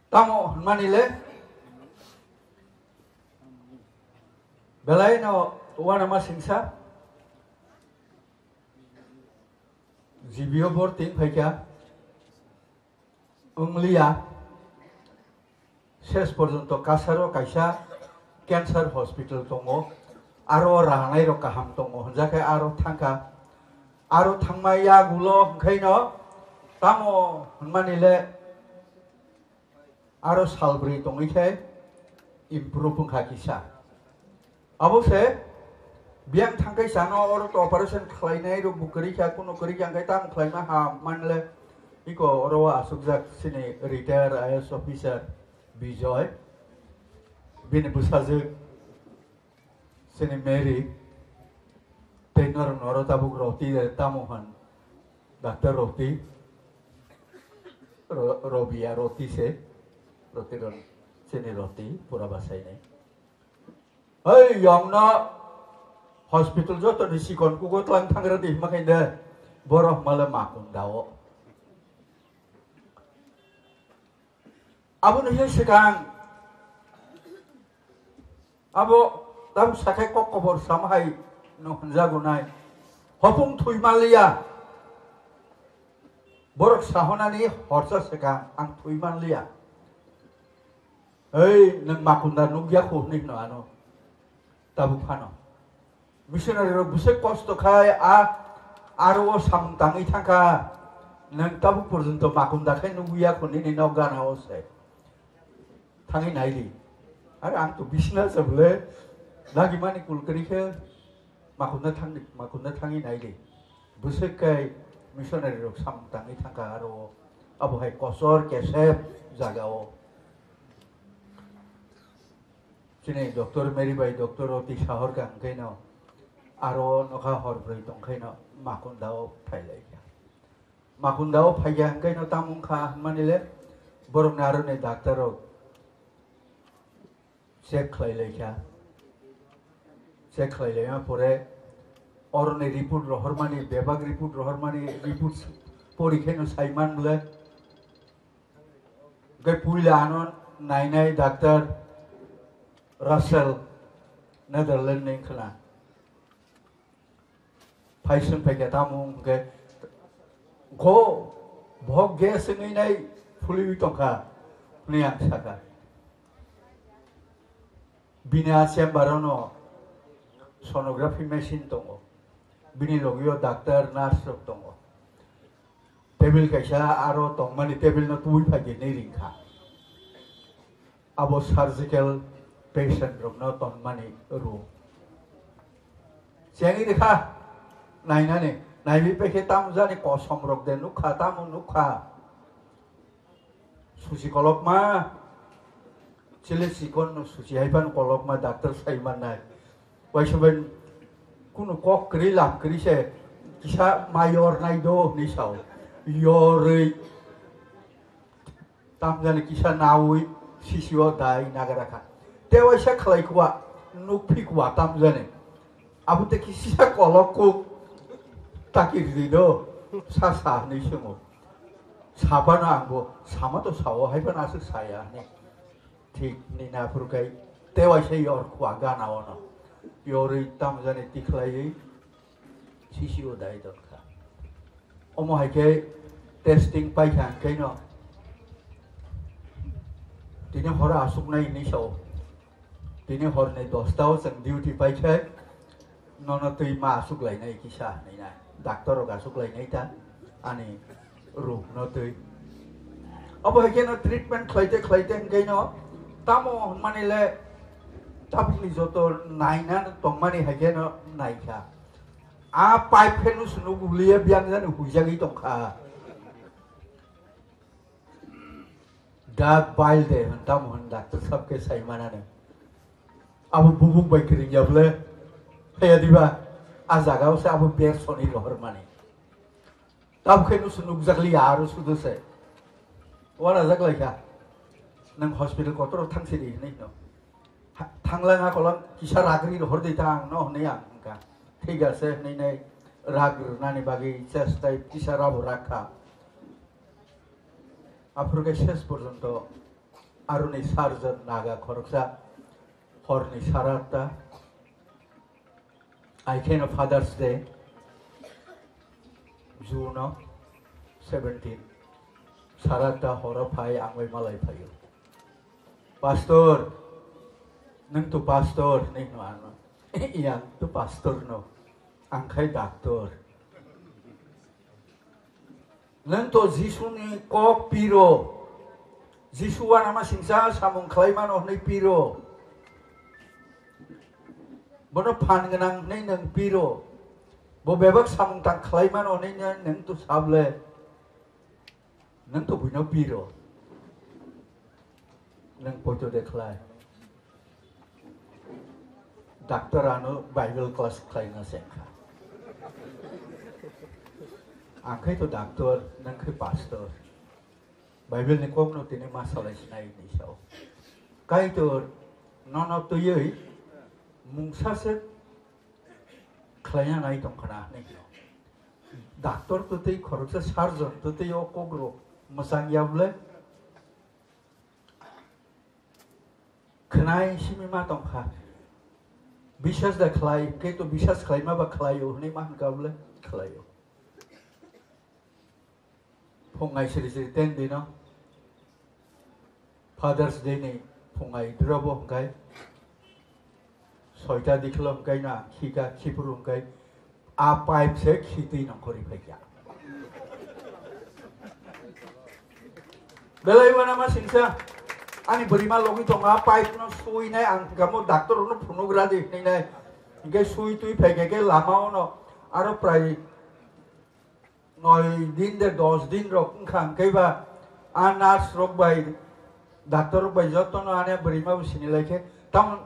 Tamo hwnmani le belai no uanama singsa G B o borti wngphaikha, wngliya, ses porjonto Kasaro kaisa cancer hospital tongo, aro ranairok kaham tongo hwnjakhe aro thangkha, aro thangma yagulo hwnkhaino tamo hwnmani le aro salbrwi tongwi khe improve wngkha kisa. Abo se biyang thangkai sano oro to operation khlainai rok bo kwrwi kha, kuno kwrwi kha, hwnkhe tamo khlaima ha manle iko oro o asukjak sini retired I A S officer Bijoy, bini bwsajwk sini Mary, tei norok noro tabuk Roti de tamo hwn, Doctor Roti, Ro-, Robia Roti se, Roti ron, sini Roti pura basainai. Hei, yongno hospital joto ni sikon kugo tlang thangra di hima khainde, borok male makun dao. Aboni he sekang, abo tabuk sakhai kok kobor samhai no hwnjago nai. Hopung thwi manliya. Borok sahonani horsa sekang ang thwi manliya. Ei, nwng makunda nukya kho hwnwi hwno ano. Tabuk phano. Missionary rok bwswk kosto khai a aro o samung tangwi thangkha. Nwng tabuk porjonto makunda khai nukya kho nini nok gana o se. Thangwi nai di. Are ang to bisna se bwle. Lagi mani kulkri khe makunda thangdi, makunda thangwi nai di. Bwswk khai missionary rok samung tangwi thangkha aro o. Abo hai kosor kesep jaga o. Chini Doctor Mary bai Doctor Roti sahor kha hwnkhe no aro nokha hor brwi tong khe no makunda o phai lai kha. Makunda o phai kha hwnkhe no tamo wngkha hwnmani le borok ni aro ni doctor rok check khlai lai kha. Check khlai lai ma pore oro ni report rohor mani, bebak report rohor mani, report pori khe no sai man bwle. Hwnkhe puila ano nainai Doctor Russell, Netherlands ni wngkhwna. Phaising phaikha tamo hwnkhe, "Go, bohok gas wngwi nai phulwi tongkha," hwnwi ang sakha. Bini a chamber-o no sonography machine tongo. Bini logi o doctor, nurse rok tongo. Table kaisa aro tongmani table no tubui phai di nai ring kha. Abo surgical patient rok no tongmani room. Chengwi rikha nainani, naiwi paikhe tamo jani kosom rok de nukha, tamo nukha. Susi kolokma, chele chikon no susi hai phano kolokma doctor sai mannai. Waisa bai kunu kok kwrwi lam kwrwi se kisa ma yor nai do hwnwi sao. Yorwi tamjani kisa nawi sisi o dai nagra kha. Te waisa khlai kuwa, nuk phi kuwa tamjani. Abo te kisa kolok kuk taki ridi do, sa sa hwnwi swngo. Saphano ang bo sama to sao, hai phano aswk saya hwnwi. Thik ni naphuru khai te waisa yor khua gana ono. Yorwi tamjani tikhlaiwi sisi o dai donkha. Omo hai khe testing paikha hwnkhe no tini horo aswknai hinwi sao. Tini horni dosta o chwng duty paikhe nono twi ma aswk lainai kisa hinwi nai. Doctor rok aswk lainai ta ani ruk no twi. Obo hai khe no treatment khlaite khlaite hwnkhe no tamo hwnmani le tabukni joto naina tongmani hai khe no naikha. A pipe khe no sunu guliya biyang jani huijagwi tongkha. Dak bile de hwn tamo hwn doctor sab khe sai manani. Abo bubuk bai kwrwng ya bwle. Phaiya diba? A jaga o se abo ber soni rohor mani. Tabuk khe nusu nukjak liya aro sudu se. Wana jak lai kha. Nang hospital kotor thang sidi hinwi no. Ha, thanglang ha kolang kisa ragri rohor de ta ang no hinwi ang wngkha. Thik ase hinwi nai rag rwnani bagwi chestai kisa rabo rakha. Aphuru khe ses porjonto aroni sarjon naga khoroksa horni sara atta. Ai khe no Father's Day, June o, seventeen. Sarata horo phai ang bai malai phaio. "Pastor, nang to pastor," hinwi hino ano. "Yang to pastor no, ang khai doctor." "Nang to Jisuni kok piro. Jisu uanama singsa samung khlai mano hinwi piro. Bono phan gwnang hinwi nang piro. Bo bebak samung tang khlai mano hinwi nang to sable. Nang to buino piro. Nang poito de khlai. Doctor ano Bible class khlaina se wngkha. Ang khai to doctor, nang khai pastor. Bible ni kok no tini ma salai sinai hinwi sao. Kaitor nono twiwi mungsa se khlaina nai tongkhana hinwi hino. Doctor to tei khoroksa, surgeon to tei o kok rok mwchang ya bwle. Khwnai simi ma tongkha. Biswas da khlai, hwnkhe to biswas khlaima ba khlaio, hwnwi ma hwnkha bwle khlaio. Phungai siri siri ten dino. Father's Day ni phungai drobo hwnkhe. Soita dikhlo hwnkhe na khika, khipuru hwnkhe. A pipe se khitwi nongkhorwi phaikha. Belai uanama singsa, ani bwrwima logwi tongo, a pipe no suinai, ang kamo doctor no phunugra di hinwi nai. Hwnkhe sui twi phaikha khe lama ono aro prai noi din de dos din rok wngkha, hwnkhe ba a nurse rok bai, doctor rok bai jotono ani bwrwima bo sini lai khe, tamo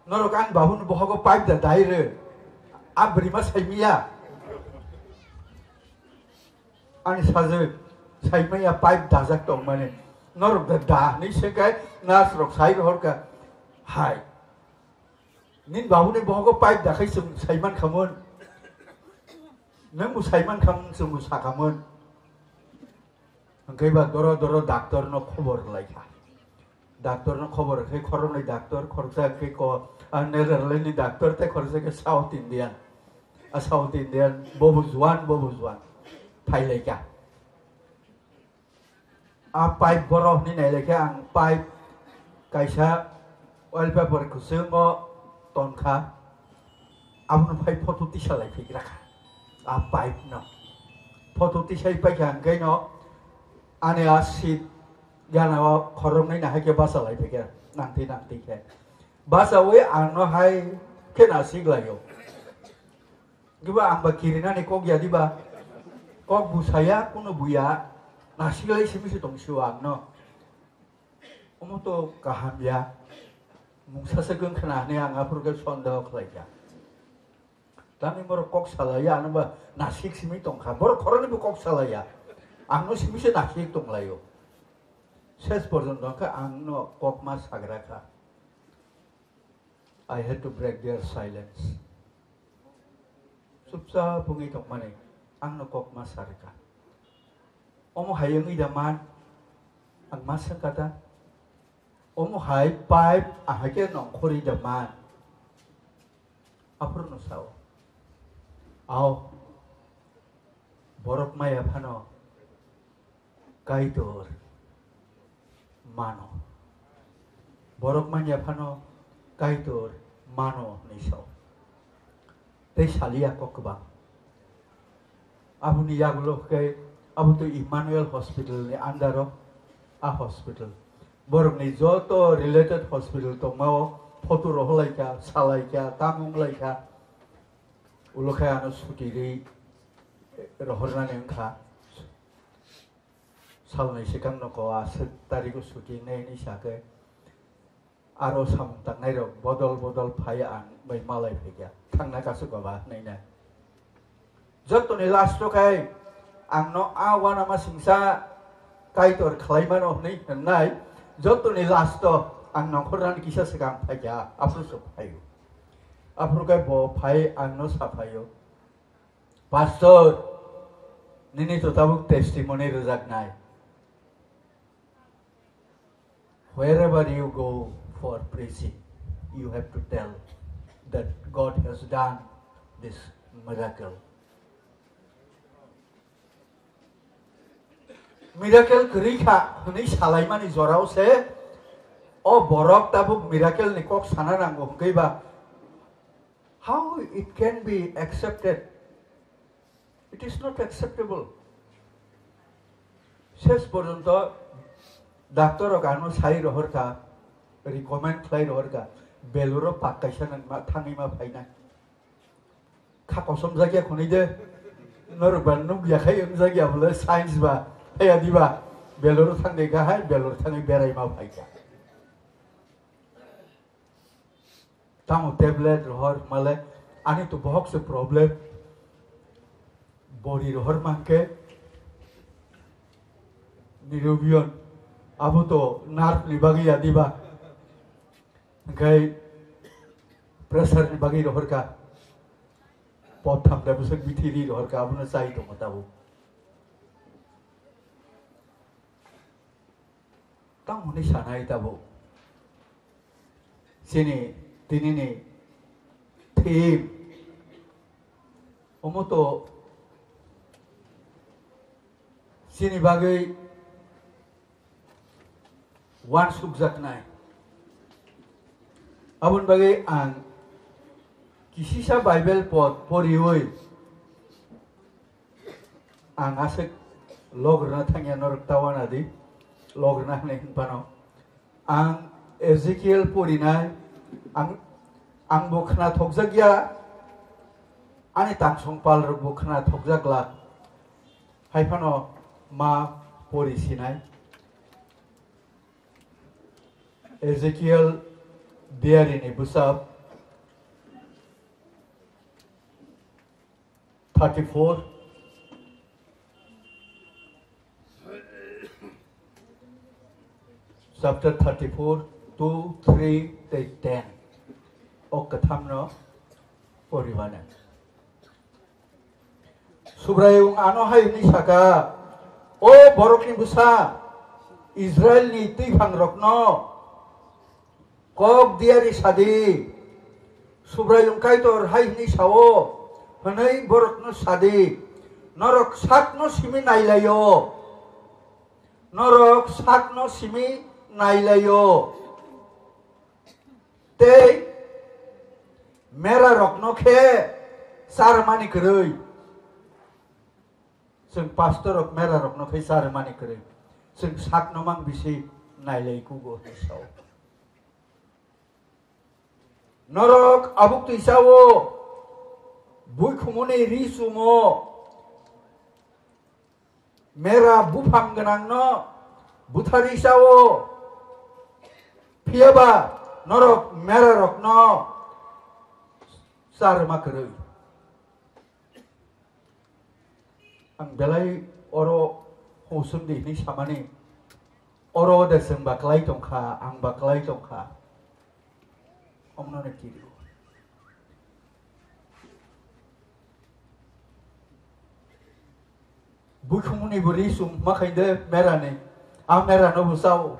norok ani babu ni bohogo pipe da dai rw, a bwrwima saimiya. Ani sajwk saimaya pipe dajak tongmani. Norok da da hinwi se khe nurse rok sai rohor kha, "Hai, nini babu ni bohogo pipe da khai chwng saiman khamun. Nwng bo saiman khamun, chwng bo sakhamun." Hwnkhe ba doro doro doctor no khobor lai kha. Doctor no khobor khe khoroknwi doctor, khoroksa khe ko, a Netherlands ni doctor tei khoroksa khe South Indian. A South Indian, bobo juan, bobo juan. Phai lai kha. A pipe borok hinwi nai lai khe ang pipe kaisa wallpaper kwchwng o ton kha. Abono phai photo tisa lai phi gra kha. A pipe no. Photo tisai pai kha hwnkhe no ani a seat gana o khoroknwi nahai khe bacha lai phi kha. Nangtwi nangtwi khe. Bachawi ang no hai khe nasik lai o. Diba ang ba kirinani kok ya diba? Kok busaya, kuno buya. Nasilai simi se tong sio ang no. Omo to kaham ya. Mungsa se geng khna hwnwi ang aphuru khe sondeho khlai kha. Tamni borok kok salaya, ano ba nasik simi tong kha. Borok khoroknwi bo kok salaya. Ang no simi se nasik tong lai o. Ses porjonto khe ang no kok ma sagra kha. I had to break their silence. Chupchap wngwi tongmani ang no kok ma sa rwkha. Omo hai wngwi da man? Ang ma swngkha ta. Omo hai pipe ahai khe nongkhorwi da man? Aphuru no sao. Ao. Borok maya phano Kaitor mano. Borok manya phano Kaitor mano hinwi sao. Tei saliya kok kwbang. Aboni yagulo khe abo to Emmanuel Hospital ni under o a hospital. Borokni joto related hospital tongmao photo rohorlaikha, salaikha, tamo wnglaikha. Ulo khe ano suti ri rohornani wngkha. Salnwi swkang no ko aswk tariko suti wngnai hinwi sakhe, aro samung tangnai rok bodol bodol phai ang bai malai phaikha, thangna kasu baba hinwi nai. Jotoni last o khai ang no a uanama singsa Kaitor khlai mano hinwi hwnnai, jotoni last o ang nongkhornani kisa swkang phaikha, aphuru se phaio. Aphuru khai bo phai ang no sa phaio. Pastor, nini to tabuk testimony rwjaknai. Wherever you go for preaching, you have to tell that God has done this miracle. Miracle kwrwi kha hwnwi salaimani jorao se o borok tabuk miracle ni kok sana nango hwnkhe ba, how it can be accepted? It is not acceptable. Ses porjonto doctor rok ano sai rohor kha, recommend khlai rohor kha, Beluro pak kaisa nang ma thangwi ma phainai. Kha kosom jakya khunui de, norok ba nuk yakhai wng jakya bole science ba, phaiya diba, Beluro thangde kahai, Beluro thangwi berai ma phaikha. Tamo tablet rohor male, ani to bohok se problem. Bori rohor mangke, Neurobion, abo to nerve ni bagwi ya diba. Hingkai pressure ni bagwi rohor ka. Pot tham da bwswk bithi ri rohor ka, abono chai tongo tabuk. Tamo hwnwi sanai tabuk. Chini tinini theme omo to chini bagwi uansukjaknai. Aboni bagwi ang kisisa Bible pod poriwi ang aswk log rwna thangya norok ta uanadi, log rwna hwnwi hwnphano. Ang Ezekiel porinai, ang, angbo khwnathokjakya, ani tangsongpal rokbo khwnathokjakla. Haiphano ma pori sinai. Ezekiel diarini bwsap thirty-four, chapter thirty-four, two, three tei ten. O kwthamno poribana. Subraiyung ano hai hwnwi saka, "O borokni bwsa, Israilni twiphang rokno kok diari sadi, Subraiyung Kaitor hai hwnwi sao, hwnwi borokno sadi, norok sakno simi nailaio, norok sakno simi nailaio." Tei mera rokno khe charmani kwrwi. Chwng pastor rok mera rokno khe charmani kwrwi. Chwng sakno mang bisi nailai kugo hwnwi sao. Norok abuk twi sao, buikhumuni ri chumo. Mera buphang gwnangno butharwi chao, phiyaba norok merarokno charwma kwrwi. Ang belai oro husung di hwnwi samani, oro de chwng ba kwlai tongkha, ang ba kwlai tongkha, omno no kirio. Bukhumuni bo ri sum ma khaide merani, a mera no bo sao.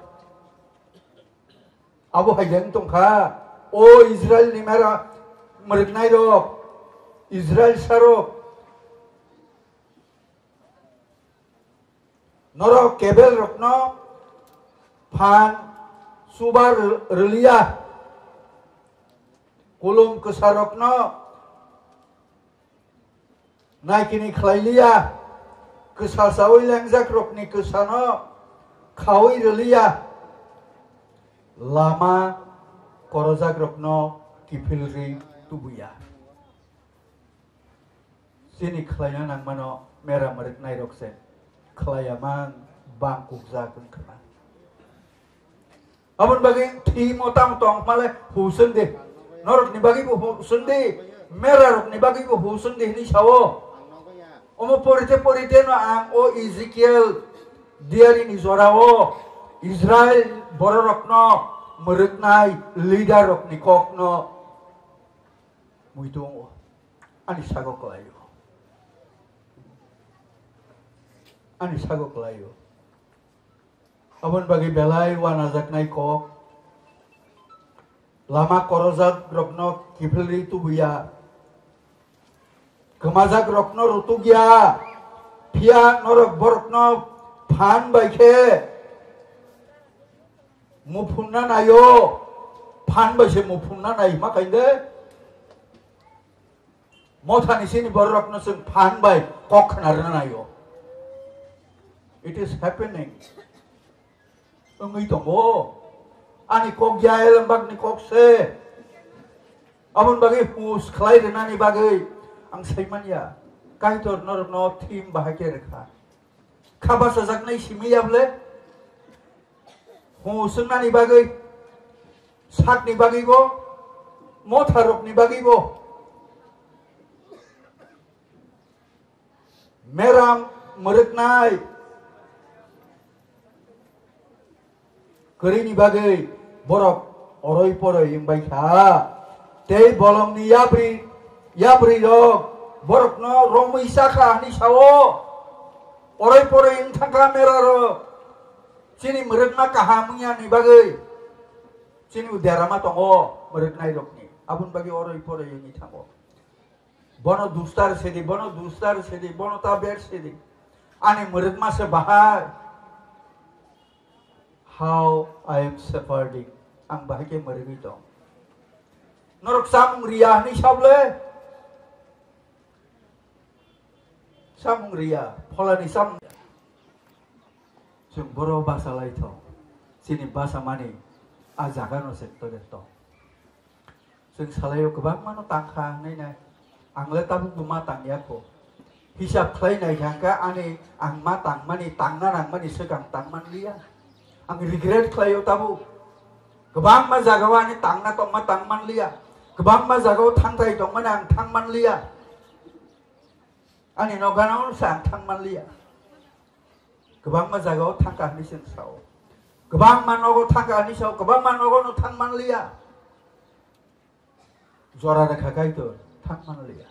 Abo hai jeng tongkha, o Israel ni mera mwrwknai rok, Israel sarok. Norok kebel rokno phan subar rwliya, kulum kwsa rokno naikini khlai liya, kwsa saui lengjak rokni kwsano khaui rwliya, lama korojak rokno kiphilri tubuya. Chini khlaina nangmano mera mwrwknai rok se khlaiya mang bang kukjak wngkha na. Aboni bagwi thwi motang tong male husung di. Norokni bagwi bo husung di. Mera rokni bagwi bo husung di hwnwi sao. Omo porite porite no ang o Ezekiel diari ni jorao Israel bororokno mwrwknai leader rokni kokno muitungo ani sago kwlaio. Ani sago kwlaio. Aboni bagwi belai wanajaknai kok. Lama korojak rokno kiphilri tubuya. Kwmajak rokno rutukya. Phiya norok borokno Phan bai khe muphunna naio, phan bai se muphunna nai ma kainde. Mothani sini bororokno chwng phan bai kok khna rwna naio. It is happening. Wngwi tongo. Ani kok ya elembakni kok se. Aboni bagwi hus khlai rwnani bagwi ang sai manya. Kaitor norokno thim bahai khe rwkha. Kha bachajaknai simi ya bole? Hus wngnani bagwi, sakni bagwi bo, motharokni bagwi bo. Meram mwrwknai kwrwini bagwi borok oroi poroi wngbai kha. Tei bolongni yapri, yaprirok borokno romwi cha kha hwnwi sao. Oroi poroi wng thang kha merarok. Chini mwrwkma kaham wng yani bagwi chini derama tongo mwrwknairokni. Aboni bagwi oroi poroi wngwi thango. Bono dustar sedi, bono dustar sedi, bono ta ber sedi. Ani mwrwkma se bahai. How I am suffering. Ang bahai khe mwrwgwi tong. Norok chamung riya hwnwi sable. Chamung riya, pholani chamung. Chwng boro basa lai thong. Chini basa mani a jaga no se tore tong. Chwng salaio kwbangma no tang kha hwnwi nai. Ang le tabuk bo ma tang ya kho. Hisab khlai nai kha hwnkhe ani ang ma tang mani, tangna nang mani swkang tang man liya. Ang regret khlaio tabuk. Kwbangma jagao ani tangna tongma tang man liya. Kwbangma jagao thangthai tongmani ang thang man liya. Ani nokgana se ang thang man liya. Kwbangma jagao thang kha hwnwi chwng sao. Kwbangma nogo thang kha hwnwi sao, kwbangma nogo no thang man liya. Jora rwkha Kaitor, thang man liya.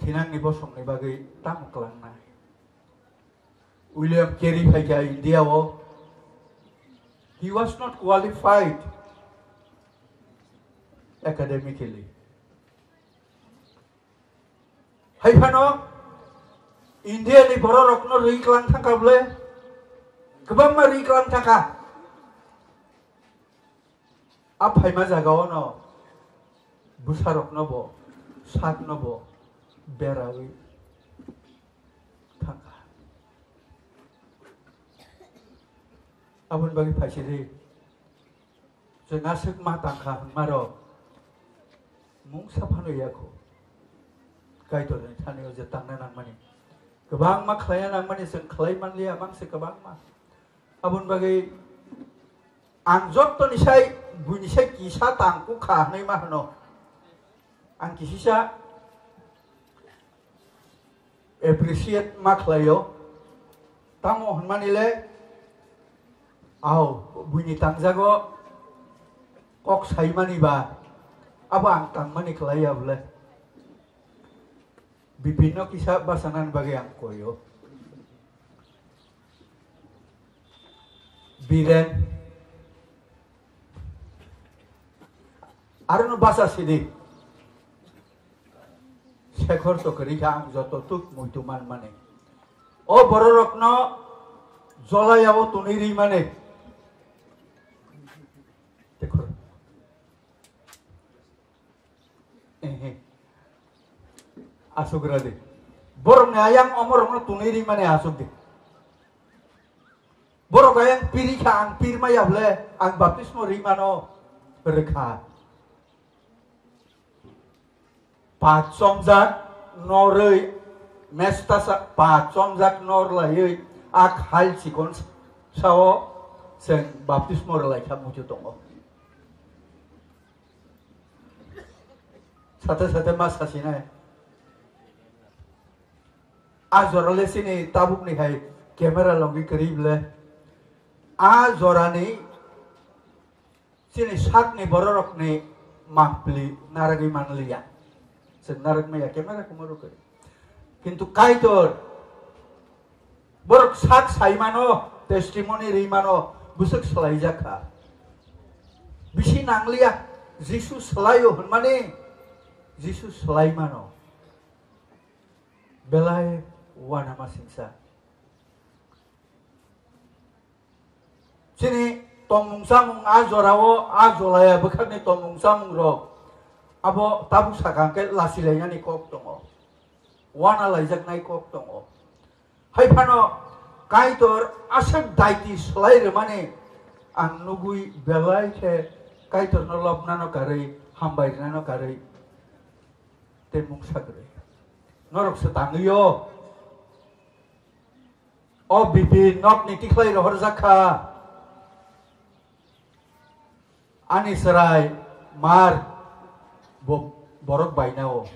Thinangni bosongni bagwi tamo klangnai? William Carey phaikha India o. He was not qualified academically. Hai phano India ni bororokno rwi klang thangkha bole, kwbangma rwi klang thangkha. A phaima jagao no bwsarokno bo, sakno bo berawi thangkha. Aboni bagwi phaisidi, chwng aswk ma tangkha hwnmarok mungsa phano yakho. Kaitorni thani o je tangna nangmani, kwbangma khlaina nangmani chwng khlai manliya, mangse kwbangma. Aboni bagwi ang jottoni sai buini sai kisa tang kukha hwnwi ma hwno. Ang kisisa appreciate ma khlaio. Tamo hwnmani le, au, buini tangjago kok saimani ba, abo ang tangmani khlaiya bole. Bipinno kisa basanani bagwi ang koyo. Biren. Arono basa sidi. Sekhor to kwrwi kha ang joto tuk muitu man mani. O bororokno jolaya o tunui ri mani. Tekhor. Ehe. Asuk radi. Borokni ayang omorokno tunui ri mani asuk di. Borok ayang piri kha, ang pirma ya bole, ang baptismo ri mano rwkha. Pachomjak norwi mesta sa, pachomjak nor laiwi ak hal chikon sao chwng baptismo rwlai kha muitu tongo. Sate sate ma sasinai. A jora le chini tabuk ni hai camera logi kwrwi bole. A jora ni chini sak ni borok rok ni mangpili naragwi manliya. Chwng narag maya camera kumo rw kwrwi. Kintu Kaitor borok sak sai mano, testimony ri mano, bwswk swlaijak kha. Bisi nangliya, Jisu swlaio hwnmani, Jisu swlai mano. Belai uanama singsa. Chini tongmung chamung a jorao, a jolaya bwkhakni tongmung chamungrok abo tabuk sakha hwnkhe lachilainani kok tongo, uanalaijaknai kok tongo. Hai phano Kaitor aswk daiti swlai rwmani ang nugwi belai khe Kaitorno lobnano karwi, hambai rwnano karwi tei mungsa kwrwi. Norok se tangwi o. O Bipin nokni tikhlai rohorjak kha. Ani chwrai mar bo borok bainao.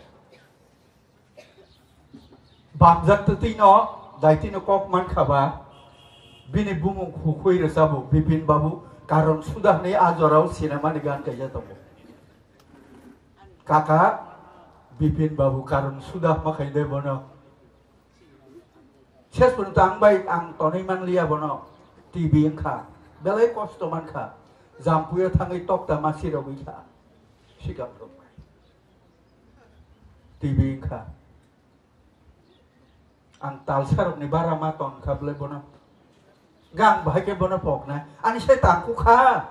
Bamjak twtwino daitino kok mankha ba, bini bumung khukhui rwchabo Bipin Babu Karon Suda hwnwi a jorao sinamani gan kaijak tongo. Kaka Bipin Babu Karon Suda hwnma khaide bono. Ses pun tang bai ang tonwi manliya bono. T B wngkha. Belai kosto mankha. Jampuio thangwi tokta masi rogwi kha. Sikang rok. T B wngkha. Ang talsa rokni bara ma ton kha belai bono. Gang bahai khe bono poknai. Ani sai tangkukha.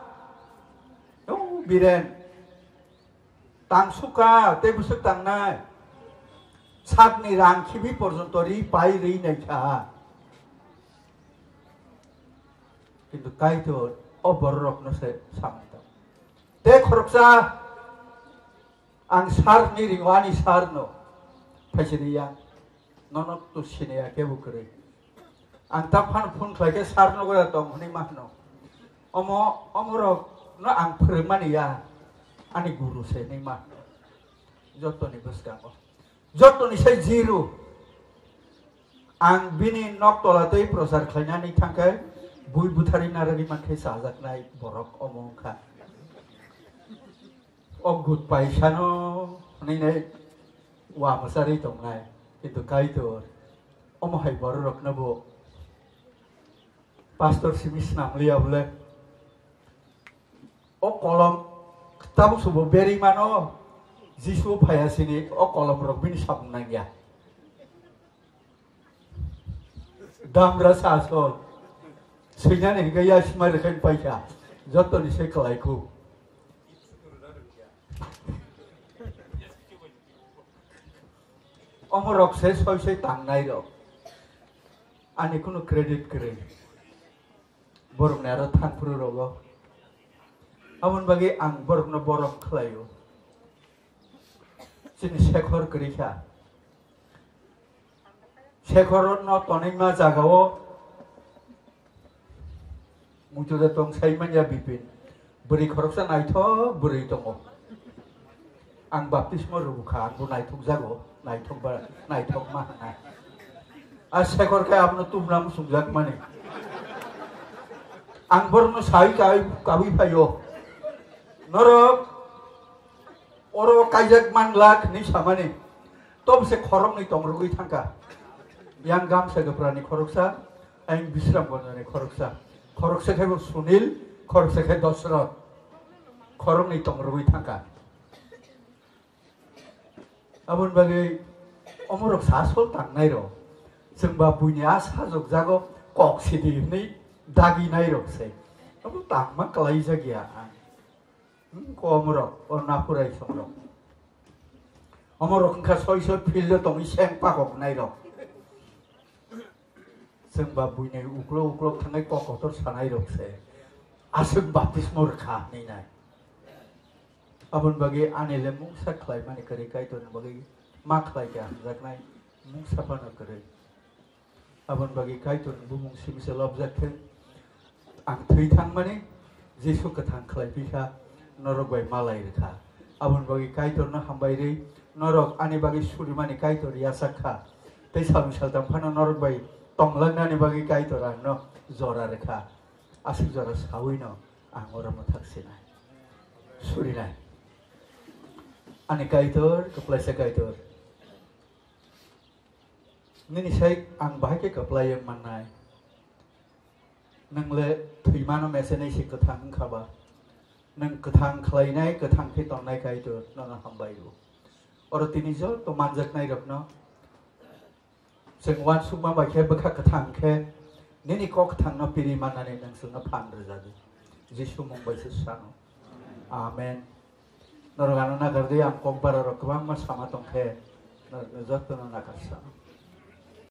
O Biren. Tang suka, tei bwswk tangnai. Sakni rang khibi porjonto ri pai ri nai kha. Kintu Kaitor o bororokno se samung tang. Tei khoroksa ang sir ni ringo, ani sir no phaisiri ya. Nono to sini ya kebo kwrwi. Ang ta phano phone khlai khe sir no goya tong hwnwi ma hwno. Omo, omorok no ang phwrwngmani ya. Ani guru se hwnwi ma hwno. Jotoni bwskango. Jotoni sai zero. Ang bini nok tola tei prochar khlainani thangkhe bui buthari narwgwi mankhe chajaknai borok omo wngkha. O gut paisano hwnwi nai wa mwsarwi tongnai, kintu Kaitor omo hai bororokno bo pastor simi swnamliya bole. O kolom tabuk subo berwi mano, Jisu phaiya sini o kolom rok bini samung nangya. Damra sa asol. Swinani hingke ya sima rwkhain paikha. Jotoni se kwlai khu. Omo rok se soi soi tangnai rok. Ani kunu credit kwrwi. Borokni aro thangphuru rogo. Aboni bagwi ang borokno borom khlaio. Chini Sekhor kwrwi kha. Sekhor no tonwi ma jaga o muitu de tong sai manya Bipin. Bwrwi khoroksa naithok bwrwi tongo. Ang baptismo rwbwkha, ang bo naithok jago, naithok ba, naithok ma hwnna. A Sekhor khe abono tubuna muchungjak mani. Ang borokno sai kai, kabui phaio. Norok oro kaijak man lak hinwi samani. Tobo se khoroknwi tongrogwi thangkha. Yang gamsa gaprani khoroksa, ayang Bisramgonjoni khoroksa. Khoroksa khe bo Sunil, khoroksa khe Dosroth. Khoroknwi tongrogwi thangkha. Aboni bagwi omorok sa sol tangnai rok. Chwng ba buini a sajok jago kok sidi hinwi dagi nai rok se. Abo tangma kwlai jak ya ang. Hmm, ko omorok, o napurai songrok. Omorok wngkha soi soi field o tongwi seng pakok nai rok. Chwng ba buini uklok uklok thangwi kok kotor sanai rok se. Aswk baptismo rwkha hinwi nai. Aboni bagwi ani le mungsa khlaimani kwrwi Kaitorni bagwi ma khlai khe hamjaknai mungsa phano kwrwi. Aboni bagwi Kaitorni bumung simi se lobjak thung. Ang thwi thangmani Jisu kwthang khlai phi kha, norok bai malai rwkha. Aboni bagwi Kaitorno hambai rwi norok ani bagwi surimani Kaitor yachak kha. Tei salni saltam phano norok bai tonglangnani bagwi Kaitor angno jora rwkha. Aswk jora sawino ang oro mwthak sinai. Surinai. Ani Kaitor, kwplaisa Kaitor. Nini sai ang bahai khe kwplai wng mannai. Nwng le thwimano mesenai se kwthang wngkha ba. Nwng kwthang khlainai, kwthang khe tongnai Kaitor, nono hambai rw. Oro tini joto manjaknai rokno Chwng uansukma bai khe bwkha kwthang khe nini kok kwthangno piri mannani nwng chwngno phan rwjadi. Jisu mung bai se sano. Amen. Norok ano nakardi, ang kok bararok kwbangma sama tong khe norokno jotono nakarsa.